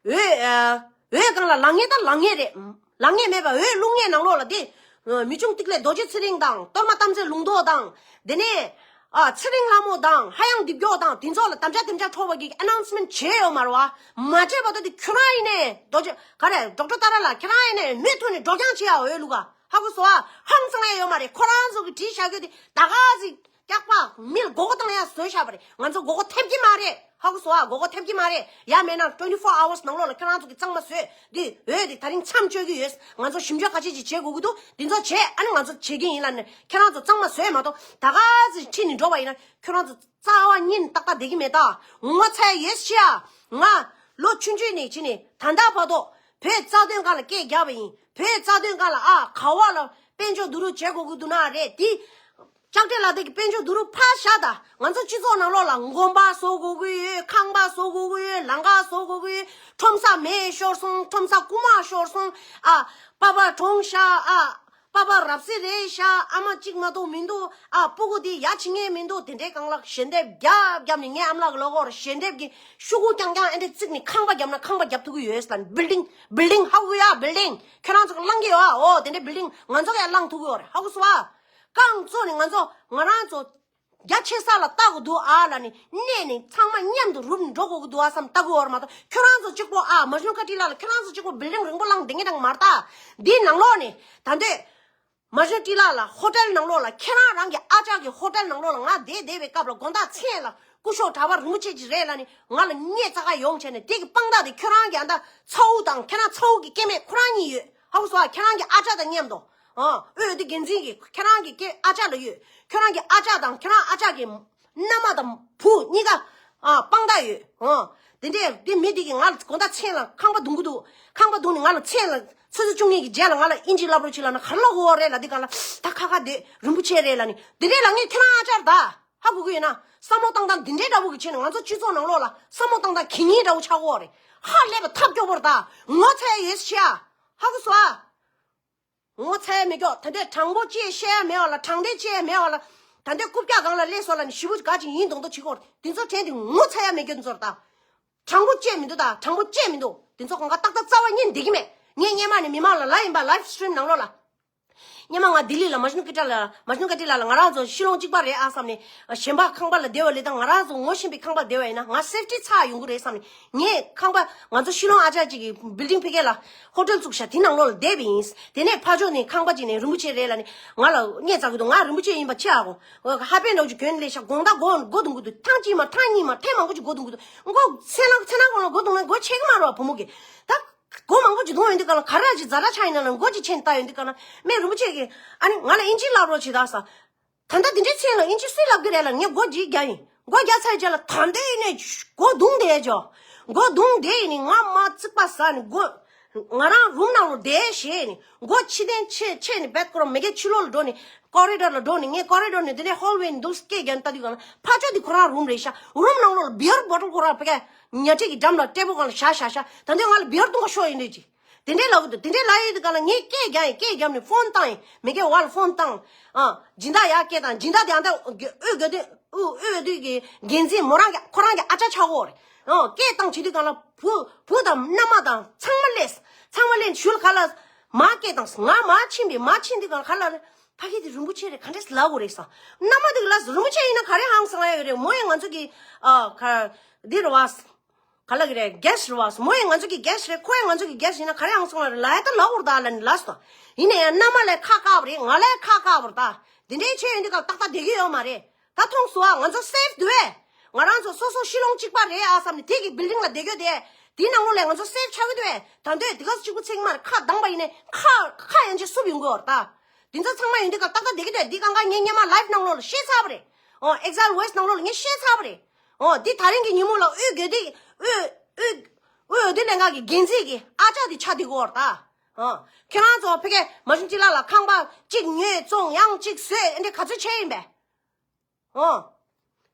འོས། ཨ། འོས་སྒང་ལ་ལངས་མཁན་ད་ལངས་མཁན་རེད། ལངས་མཁན་མེད་པ་འོས་བླུག་མཁན་ནང་ལོགས་ལ་དེ། ཨ། མི་ཆུང་ཏིག་ལེ་རྡོ་རྗེ་ཚེ་རིང་དང་གཏོར་མ་དམ་རྫས་ལུང་རྟོགས་དང་། དེ་ནས། ཨ། ཚེ་རིང་ལྷ་མོ་དང་ཧ་ཡང་སྡིབ་སྐྱོ་དང་དེ་ཚོ་ལ་དམ་བཅའ་དེ་འདྲ་འཕྲོག་པ་གི་ཨ་ནའུན་སི་མེན་ཊི་བྱས་ཡོད་མ་རེད་བ། མ་བྱས་པ་ད་དེ་ཁྱོད་རང་ཡིན་ནས་རྡོ་རྗེ་ག་རེ་ཌོག་ཊར་ཏཱ་ར་ལགས་ཁྱེད་རང་ཡིན་ནས་མུ་མཐུད་ནས་འགྲོ་རྐྱང་བྱེད་ཡ་འོས་བླུག་ག། ཧ་གོ་སོང་ཨ། ཧང་སང་ཡ་ཡོད་མ་རེད། ཁོ་རང་ཚོ་གི་བྲིས་བཞག་རྒྱུ་དེ་ད་ག་ཟིག་སྐྱག་པ་མིར་མགོ་སྐོར་བཏང་ཡ་བཟོས་བཞག་པ་རེད། ང་ཚོ་མགོ་སྐོར་ཐེབས་ཀྱི་མ་རེད། ཧ་གོ་སོང་ཨ། མགོ་སྐོར་ཐེབས་ཀྱི་མ་རེད། ཡ་མེད་ན་twenty four hours་ནང་ལོགས་ལ་ཁྱེད་རང་ཚོ་གི་གཙང་མ་བཟོས་འདི་འོས་འདི་ད་རིང་མཚམས་གཅོད་ཀྱི་ཡོད། ང་ཚོ་ཞིབ་འཇུག་ག་ཅི་ཅིག་བྱེད་དགོས་ཀྱི་འདུག་འདི་ཚོ་བྱས་ཨ་ནི་ང་ཚོ་བྱེད་ཀྱི་ཡིན་ལབ་ནས་ཁྱེད་རང་ཚོ་གཙང་མ་བཟོས་མ་གཏོགས་ད་ག་ཟིག་ཁྲིད་ནས་འགྲོ་བ་ཡིན་ན་ཁྱེད་རང་ཚོ་རྩ་བ་ཉིད་ནས་ཏག་ཏག་བསྡད་ཀྱི་མེད་ད། ངོ་ཚ་ཡོད་ཤི་ཨ། ང་ལོ་ཆུང་ཆུང་ནས་ཕྱིན་ནས་ད་ལྟ་བར་དུ་བོད་རྩ་དོན་སྒང་ལ་སྐད་རྒྱབ་པ་ཡིན། བོད་རྩ་དོན་སྒང་ལ་ཨ་ག་བ་ལ་དཔལ་འབྱོར་བསྡུ་རུབ་བྱེད་དགོས་ཀྱི་འདུག་ན་རེད་དེ། ལྕགས་སྤྲེལ་ལགས་དེ་གི་དཔལ་འབྱོར་བསྡུ་རུབ་ཕར་བཞག་ད། ང་ཚོ་སྤྱི་ཚོགས་ནང་ལོགས་ལ་དགོན་པ་བཟོ་དགོས་ཀྱི་ཡོད། ཁང་པ་བཟོ་དགོས་ཀྱི་ཡོད། ལམ་ཁ་བཟོ་དགོས་ཀྱི་ཡོད། ཁྲོམ་ས་མེ་ཤོར་སོང་། ཁྲོམ་ས་རྐུ་མ་ཤོར་སོང་། ཨ། པ་ཕ་གྲོངས་ཤག་ཨ། པ་ཕ་རབ་གསལ་རེད་ཤག་ཨ་མ་གཅིག་མ་གཏོགས་མི་འདུག་ཨ། སྤུ་གུ་དེ་ཡ་བྱེད་མཁན་མི་འདུག་དེ་འདྲའི་སྒང་ལ་ཞལ་འདེབས་རྒྱབ་རྒྱབ་ནས་ངའི་ཨ་མ་ལགས་ཀྱི་ལོ་གོར་ཞལ་འདེབས་ཀྱི་ཤོག་གུ་རྐྱང་རྐྱང་ཨེ་འདྲ་བརྩིགས་ནས་ཁང་པ་བརྒྱབ་ན་ཁང་པ་བརྒྱབ་ཐུབ་ཀྱི་ཡོད་ལ། བིལ་ཌིང་བིལ་ཌིང་ཧ་གོ་ཡ། བིལ་ཌིང་ཁྱོད་རང་ཚོ་གི་བླང་གི་ཡོད་ཨ། འོ་དེ་འདྲའི་བིལ་ཌིང་ང་ཚོ་གི་བླང་ཐུབ་ཀྱི་ཡོད་རེད། ཧ་གོ་སོང་ཨ། རྐང་བཙུགས་ནས་ང་ཚོ་ང་རང་ཚོ་རྒྱ་ཆེ་ས་ལ་ལྟ་དགོས་འདུག་ཨ་ལ་ནི་གནས་ནས་ཚང་མ་མཉམ་དུ་རུབ་འགྲོ་དགོས་ཀྱི་འདུག་ཨ་བསམ་ལྟ་གི་ཡོད་རེད་མ་གཏོགས་ཁྱོད་རང་ཚོ་གཅིག་པོ་ཨ་མ་གཞོན་བཀའ་ཁྲི་ལགས་ལ་ཁྱོད་རང་ཚོ་གཅིག་པོ་བིལ་ཌིང་རིང་པོ་བླངས་བསྡད་མཁན་རང་མ་རེད་ད། འདིའི་ནང་ལོགས་ནས་ད་འདོད། མ་གཞོན་བཀྲིས་ལགས་ལ་ཧོ་ཊེལ་ནང་ལོགས་ལ་ཁྱེད་རང་རང་གི་ཨ་ཅག་གི་ཧོ་ཊེལ་ནང་ལོགས་ལ་ང་བསྡད་བསྡད་པའི་སྐབས་ལ་དགོང་དག་མཚན་ལ་སྐུ་ཞབས་གྲྭ་པ་རིན་པོ་ཆེ་ཅིག་རེད་ལ་ནི་ང་ལ་སྙད་ཙག་ག་ཡོང་བྱས་ནས་དེ་གི་དཔང་རྟགས་དེ་ཁྱོད་རང་གི་ཨ་མདའ་ཚ་བོ་དང་ཁྱེད་རང་ཚ་བོ་གི་སྐྱེ་དམན་ཁོ་རང་གཉིས་ཡོད། ཧ་གོ་སོང་ཨ། ཁྱེད་རང་གི་ཨ་ཅག་དང་མཉམ་དུ། ཨ། འོས་བསྡུ་འགན་འཛིན་གྱི་ཁྱེད་རང་གི་སྐྱེ་ཨ་ཅག་ལ་ཡོད། ཁྱོད་རང་གི་ཨ་ཅག་དང་ཁྱོད་རང་ཨ་ཅག་གི་མནའ་མ་དང་བུ་གཉིས་ཀ་ཨ་དཔང་རྟགས་ཡོད། ཨ། དེ་འདྲས་དེ་མི་དེ་གིས་ང་ལ་དགོང་དག་མཚན་ལ་ཁང་པ་རྡུང་གི་འདུག་ཁང་པ་རྡུང་ནས་ང་ལ་མཚན་ལ་ཆུ་ཚོད་བཅུ་གཉིས་ཀྱི་རྗེས་ལ་ང་ལ་ཨིན་ཇི་བསླབ་རོགས་བྱེད་ལབ་ན་ག་རེ་ལབ་དགོས་རེད་ལབ་དུས་སྒང་ལ་ད་ཁ་ཁ་བསྡད་རིན་པོ་ཆེ་རེད་ལབ་ནས་དེ་འདྲས་ལབ་མཁན་ཁྱེད་རང་ཨ་ཅག་རེད་ད། ཧ་གོ་གི་ཡོད་ན་བསམ་བློ་བཏང་སྟངས་འདི་འདྲའི་འདྲ་བོ་གི་བྱས་ནས་ང་ཚོ་སྤྱི་ཚོགས་ནང་ལོགས་ལ་བསམ་བློ་བཏང་སྟངས་གད་སྙིགས་འདྲ་བོ་ཆགས་ཀྱི་ཡོད་རེད། ཧ་ལས་པ་ཐབས་སྐྱོ་པོ་རེད་ད། ངོ་ཚ་ཡ་ཡོད་ཤི་ཨ། ཧ་གོ་སོང་ཨ། ངོ་ཚ་ཡ་མེད་ཀྱོག་ད་ལྟའི་དྲང་པོ་ཅེས་བཤད་ཡ་མེད་པ་ལ། དྲང་བདེན་ཅེས་མེད་པ་ལ། ད་ལྟའི་རྐུབ་བཀྱག་སྒང་ལ་སླེབས་སོང་ལབ་ནས་ཞེ་པོ་ག་ཅིག་ཡིན་མདོག་མདོག་བྱེད་ཀྱོག་དེ་ཚོ་དྲན་དེ་ངོ་ཚ་ཡ་མེད་ཀྱོག་དེ་ཚོ་རེད་ད། དྲང་པོ་བཅད་མི་འདུག་ད་དྲང་པོ་བཅད་མི་འདུག་དེ་ཚོ་གང་ག་ཏག་ཏག་རྩ་བ་ཉིད་ནས་བསྡད་ཀྱི་མེད། ངས་སྔོན་མ་ནས་མི་མང་ལ་ལབ་ཡིན་པ། ལའིབ་སི་ཊི་རིམ་ནང་ལོགས་ལ། སྔོན་མ་ང་ལྡི་ལི་ལ་མ་གཞོན་བཀྲིས་ལགས་ལ་མ་གཞོན་བཀྲིས་ལགས་ལ་ང་རང་ཚོ་ཤི་ལོང་གཅིག་པ་རེད་ཨ་བསམ་ནས། གཞན་པ་ཁང་པ་ལ་བསྡད་པ་ལས་ད་ང་རང་ཚོ་ངོ་ཤེས་པའི་ཁང་པ་ལ་བསྡད་པ་ཡིན་ན་ང་སེབ་ཊི་ཚར་ཡོང་གི་རེད་བསམ་ནས། ངས་ཁང་པ་ང་ཚོ་ཤི་ལོང་ཨ་ཅག་ཅིག་གིས་བིལ་ཌིང་ཕ་གི་ལ་ཧོ་ཊེལ་བཙུགས་ཤག་དེ་ནང་ལོགས་ལ་བསྡད་པ་ཡིན། དེ་ནས་ཕར་ཕྱོགས་ནས་ཁང་པ་ཅིག་ནས་རིན་པོ་ཆེ་རེད་ལབ་ནས་ང་ལ་སྙད་བཙལ་གི་འདུག་ང་རིན་པོ་ཆེ་ཡིན་པ་ཆེ་ཨ་གོ། ཧ་པན་འདྲ་བོ་ཅིག་གྱོན་ནས་སླེབས་ཤག་དགོང་དག་མགོ་མགོ་རྡུང་གི་འདུག་ཐེངས་གཅིག་མ་ཐེངས་གཉིས་མ་ཐེངས་མང་པོ་ཅིག་མགོ་རྡུང་གི་འདུག་མགོ་ཚེ་ལང་ཚེ་ནང་གོང་ལ་མགོ་རྡུང་ན་མགོ་ཆེ་གི་མ་རེད་བ། བུ་མོ་གིས་ད། མགོ་མང་པོ་ཅིག་རྡུང་ཡོང་དུས་ག་ལ་ག་རེ་ཅིག་ཛ་དྲག་ཆགས་ཡིན་ན་ལ་མགོ་ཅིག་ཆེན་བཏང་ཡོང་དུས་ག་ལ་སྨན་རིན་པོ་ཆེ་གིས་ཨ་ནི་ང་ལ་ཨིན་ཇི་བསླབ་རོགས་བྱེད་ད་ས། ད་ལྟ་འདི་འདྲའི་མཚན་ལ་ཨིན་ཇི་སུས་བསླབ་ཀྱི་རེད་ལ་ངས་མགོ་ཅིག་རྒྱག་ཡིན། མགོ་རྒྱག་ཚར་རྗེས་ལ་ད་འདོད་ཡིན་ནས་མགོ་རྡུང་བསྡད་ཅོ། མགོ་རྡུང་བསྡད་ཡིན་ནི་ང་མ་རྩིག་པ་ཟ་ནི་མགོ། ང་རང་རུམ་ནང་ལ་བསྡད་ཞེས་ནི་མགོ་ཕྱི་གདན་ཕྱེ་ཕྱེ་ནི་བེད་ཁོ་རང་མི་གེ་ཕྱི་ལོགས་ལ་འགྲོ་ནི་ཀོ་རི་ཌོར་ལ་འགྲོ་ནི་ངས་ཀོ་རི་ཌོར་ནས་འདི་ནས་ཧོལ་ཝེ་ནས་འདུག་སྐད་རྒྱག་ནི་ལྟ་དུས་ག་ལ་ཕར་ཕྱོགས་འདི་ཁོ་རང་རུམ་རེད་ཤག་རུམ་ནང་ལོགས་ལ་བི་ཡར་བོ་ཊལ་ཁོ་རང་ཕ་གི་ཉལ་ཁྲི་གི་འགྲམ་ལ་ཊེ་བལ་སྒང་ལ་བཞག་བཞག་བཞག་ད་འདོད་ང་ལ་བི་ཡར་བཏུང་ག་ཤོག་ཡིན་འདོད་ཅི། དེ་འདྲའི་ལབ་གི་འདུག་དེ་འདྲའི་ལབ་ཡོད་དུས་ག་ལ་ངས་སྐད་རྒྱག་ཡིན། སྐད་རྒྱབ་ནས་ཕོན་བཏང་ཡིན། མི་གེ་བར་ལ་ཕོན་བཏང་། ཨ། སྦྱིན་བདག་ཡར་སྐད་བཏང་། སྦྱིན་བདག་དེ་ཨ་ད་འོས་སྒེར་དེ་ཨུ་འོས་བསྡུ་གི་འགན་འཛིན་མོ་རང་གི་ཁོ་རང་གི་ཨ་ཅག་ཆགས་ཀྱི་ཡོད་རེད། ཨ། སྐད་བཏང་བྱེད་དུས་ག་ལ་བུ་བུ་དང་མནའ་མ་དང་ཚང་མ་སླེབས། ཚང་མ་སླེབས་ནས་ཞུ་ལ་ག་ལ་མར་སྐད་བཏང་། ང་མར་ཕྱིན་པས་མར་ཕྱིན་དུས་ག་ལ་ག་ལ་ཕ་གི་དེ་རིན་པོ་ཆེ་རེད། ག་འདྲས་ལབ་དགོས་རེད་ས། མནའ་མ་དེ་ག་ལ་རིན་པོ་ཆེ་ཡིན་ན་ག་རེ་ཧང་སང་ཡ་ཡོད་རེད། མོ་ཡང་ང་ཚོ་གི་ཨ་ག་འདི་རེད་བ། ག་ལ་གི་རེད། གེ་སི་ཊི་རེད་བ། མོ་ཡང་ང་ཚོ་གི་གེ་སི་ཊི་རེད། ཁོ་ཡང་ང་ཚོ་གི་གེ་སི་ཊི་ཡིན་ན་ག་རེ་ཡང་སོང་ལ་རེད། ལ་ཡ་ད་ལ་འུར་ད་ལ་ནི་ལ་སོ། ཡིན་ན་ཡང་མནའ་མ་ལ་ཁག་ཁག་པ་རེད། ང་ལ་ཡ་ཁག་ཁག་པ་རེད་ད། འདི་འདྲའི་ཆེ་ཡོང་དུས་སྐབས་ཏག་ཏག་བསྡད་ཀྱི་ཡོད་མ་རེད། ད་མཐོང་སོང་ཨ། ང་ཚོ་སེབ་འདུག་བས། ང་རང་ཚོ་སོ་སོ་ཤི་ལོང་གཅིག་པ་རེད་ཨ་བསམ་ནས་དེ་གི་བིལ་ཌིང་ལ་བསྡད་ཀྱི་ཡོད་དེ། དེའི་ནང་ལོགས་ལ་ང་ཚོ་སེབ་ཆགས་ཀྱི་འདུག་བས། ད་འདོད་དེ་ག་ཚོད་གཅིག་པུ་ཚིག་མ་རེད། ཁག་དང་པ་ཡིན་ནས་ཁག་ཁག་ཡན་ཆད་སུབ་ཡོང་གི་ཡོད་རེད་ད། དེ་ཚོ་ཚང་མ་ཡོང་དུས་སྐབས་ཏག་ཏག་བསྡད་ཀྱི་འདུག་འདི་གང་ག་ངས་སྔོན་མ་ལའིབ་ནང་ལོགས་ལ་བཤད་ཚར་བ་རེད། ཨོ་ཨེག་ཛལ་ཝེ་སི་ཊི་ནང་ལོགས་ལ་ངས་བཤད་ཚར་བ་རེད། ཨོ་འདི་ད་རིང་གི་ཉིན་མོ་ལ་འོས་སྒེར་དེ་འོས་འོས་ དབུས་འོས་བསྡུ་ལྷན་ཁང་གི་འགན་འཛིན་གྱི་ཨ་ཅག་དེ་ཆགས་བསྡད་ཀྱི་ཡོད་རེད་ད། ཨ། ཁྱེད་རང་ཚོ་ཕ་གིའི་མ་གཞི་སྤྱི་བླ་ལ་ཁང་པ་གཅིག་ཉོས་བཙོང་ཡང་གཅིག་བཟོས་ཨེ་འདྲ་ག་ཚོད་བྱས་ཡིན་པས། ཨོ།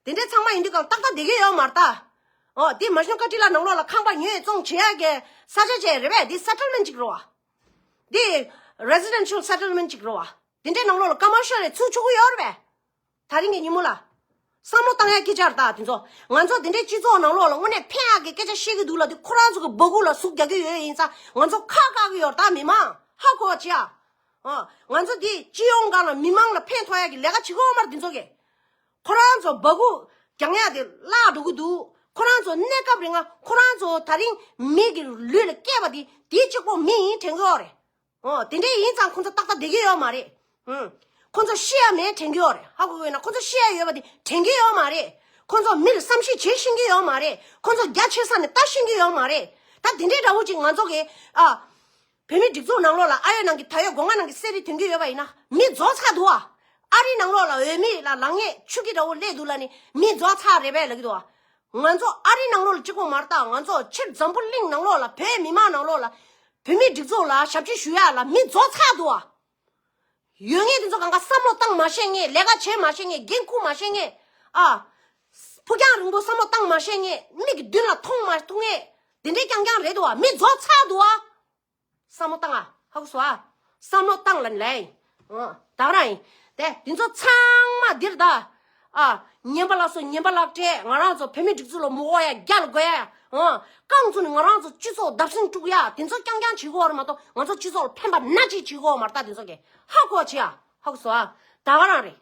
དེ་འདྲའི་ཚང་མ་ཡིན་དུས་གང་ཏག་ཏག་བསྡད་ཀྱི་ཡོད་མ་རེད་ད། ཨོ། དེ་མ་གཞི་བཀའ་ཁྲི་ལ་ནང་ལོགས་ལ་ཁང་པ་ཉོས་བཙོང་བྱེད་ཡག་གི་ས་ཆ་ཅིག་རེད་པས། དེ་སེ་ཊལ་མེན་ཊི་ཅིག་རེད་བ། དེ་རེ་སི་ཌེན་ཤལ་སེ་ཊལ་མེན་ཊི་ཅིག་རེད་བ། དེ་འདྲའི་ནང་ལོགས་ལ་ཀ་མར་ཤལ་རེ་ཚུགས་ཆོག་གི་ཡོད་རེད་པས། དེ་རིང་གི་ཉིན་མོ་ལ། བསམ་བློ་བཏང་ཡག་སྐད་ཆ་རེད་ད་དེ་ཚོ། ང་ཚོ་དེ་འདྲའི་སྤྱི་ཚོགས་ནང་ལོགས་ལ་དངོས་གནས་ཕན་ཡག་གི་སྐད་ཆ་བཤད་ཀྱི་འདུག་ལབ་དུས་ཁོ་རང་ཚོ་གི་སྦ་ཁུག་ལ་ཟུག་རྒྱག་གི་ཡོད་ཡིན་ཙང་ང་ཚོ་ཁག་བཀག་གི་ཡོད་རེད་ད་མི་མང་། ཧ་གོ་བ་བྱེད་ཨ། ཨ། ང་ཚོ་འདི་སྤྱི་ཡོངས་སྒང་ལ་མི་མང་ལ་ཕན་ཐོགས་ཡག་གི་ལས་ཀ་བྱེད་ཀྱི་ཡོད་མ་རེད་འདི་ཚོ་གིས། ཁོ་རང་ཚོ་སྦ་ཁུག་རྒྱག་ཡག་དེ་བརླག་འགྲོ་གི་འདུག་ཁོ་རང་ཚོ་གནས་སྐབས་རིང་ང་ཁོ་རང་ཚོ་དེ་རིང་མི་གི་ལུས་ལ་སྐྱེས་པ་དེ་དེ་གཅིག་པོ་མི་ཡིན་དྲན་གྱི་ཡོད་རེད། ཨོ། དེ་འདྲ་ཡིན་ཙང་ཁོ་ཚོ་ཏག་ཏག་བསྡད་ཀྱི་ཡོད་མ་རེད། ཨུམ། ཁོ་ཚོ་ཤི་ཡ་མེད་དྲན་གྱི་ཡོད་རེད། ཧ་གོ་གི་ཡོད་ན་ཁོ་ཚོ་ཤི་ཡ་ཡོད་པ་དེ་དྲན་གྱི་ཡོད་མ་རེད། ཁོ་ཚོ་མིར་བསམ་ཤེས་བྱེད་ཤེས་ཀྱི་ཡོད་མ་རེད། ཁོ་ཚོ་རྒྱ་ཆེ་ས་ནས་ལྟ་ཤེས་ཀྱི་ཡོད་མ་རེད། ད་དེ་འདྲའི་འདྲ་བོ་ཅིག་ང་ཚོ་གི་ཨ། བོད་མིའི་སྒྲིག་འཛུགས་ནང་ལོགས་ལ་ཨ་ཡོད་ནང་གི་ད་ཡོད་སྒོ་ང་ནང་གི་གསེར་རི་ཐོན་གྱི་ཡོད་པ་ཡིན་ན་མི་རྫོགས་ཚར་འདུག་ཨ། ཨ་རི་ནང་ལོགས་ལ་འོས་མི་ལ་ལངས་ངེས་ཆུ་གི་འདྲ་བོ་སླེབས་འདུག་ལབ་ནས་མི་རྫོགས་ཚར་རེད་པས་ལབ་ཀྱི་འདུག་ཨ། ང་ཚོ་ཨ་རི་ནང་ལོགས་ལ་གཅིག་པོ་མ་རེད་ད། ང་ཚོ་ཕྱིར་འཛམ་བུ་གླིང་ནང་ལོགས་ལ་བོད་མི་མང་ནང་ལོགས་ལ་བོད་མིའི་སྒྲིག་འཛུགས་ལ་ཞབས་ཕྱི་ཞུ་ཡག་ལ་མི་རྫོགས་ཚར་འདུག་ཨ། ཡོད་ངེས་དེ་ཚོ་གང་ག་བསམ་བློ་བཏང་མ་ཤེས་ངེས། ལས་ཀ་བྱེད་མ་ཤེས་ངེས། འགན་འཁུར་མ་ཤེས་ངེས། ཨ། ཕུགས་རྒྱང་རིང་པོ་བསམ་བློ་བཏང་མ་ཤེས་ངེས། མིག་གི་མདུན་ལ་མཐོང་མ་ཐུབ་ངེས། དེ་འདྲའི་རྐྱང་རྐྱང་རེད་འདུག་ཨ། མི་རྫོགས་ཚར་འདུག་ཨ། བསམ་བློ་བཏང་ཨ། ཧ་གོ་སོང་ཨ། བསམ་བློ་བཏང་ལབ་ནི་ལབ་ཡིན། ཨ། ད་ག་རང་ཡིན། དེ་དེ་ཚོ་ཚང་མ་འདིར་ད། ཨ། ངན་པ་ལ་སོགས་ངན་པ་ལག་སྤྲད། ང་རང་ཚོ་བོད་མི་སྒྲིག་འཛུགས་ལ་མི་དགོས་ཡ། རྒྱ་ལ་དགོས་ཡ། ཨ། རྐང་བཙུགས་ནས་ང་རང་ཚོ་སྤྱི་ཚོགས་བརྡབ་གསིག་དཀྲུག་ཡ། དེ་ཚོ་རྐྱང་རྐྱང་བྱེད་ཀྱི་ཡོད་རེད་མ་གཏོགས་ང་ཚོ་སྤྱི་ཚོགས་ལ་ཕན་པ་སྣ་གཅིག་བྱེད་ཀྱི་ཡོད་མ་རེད་ད། དེ་ཚོ་གིས་ཧ་གོ་བྱེད་ཨ། ཧ་གོ་སོང་ཨ། ད་ག་རང་རེད།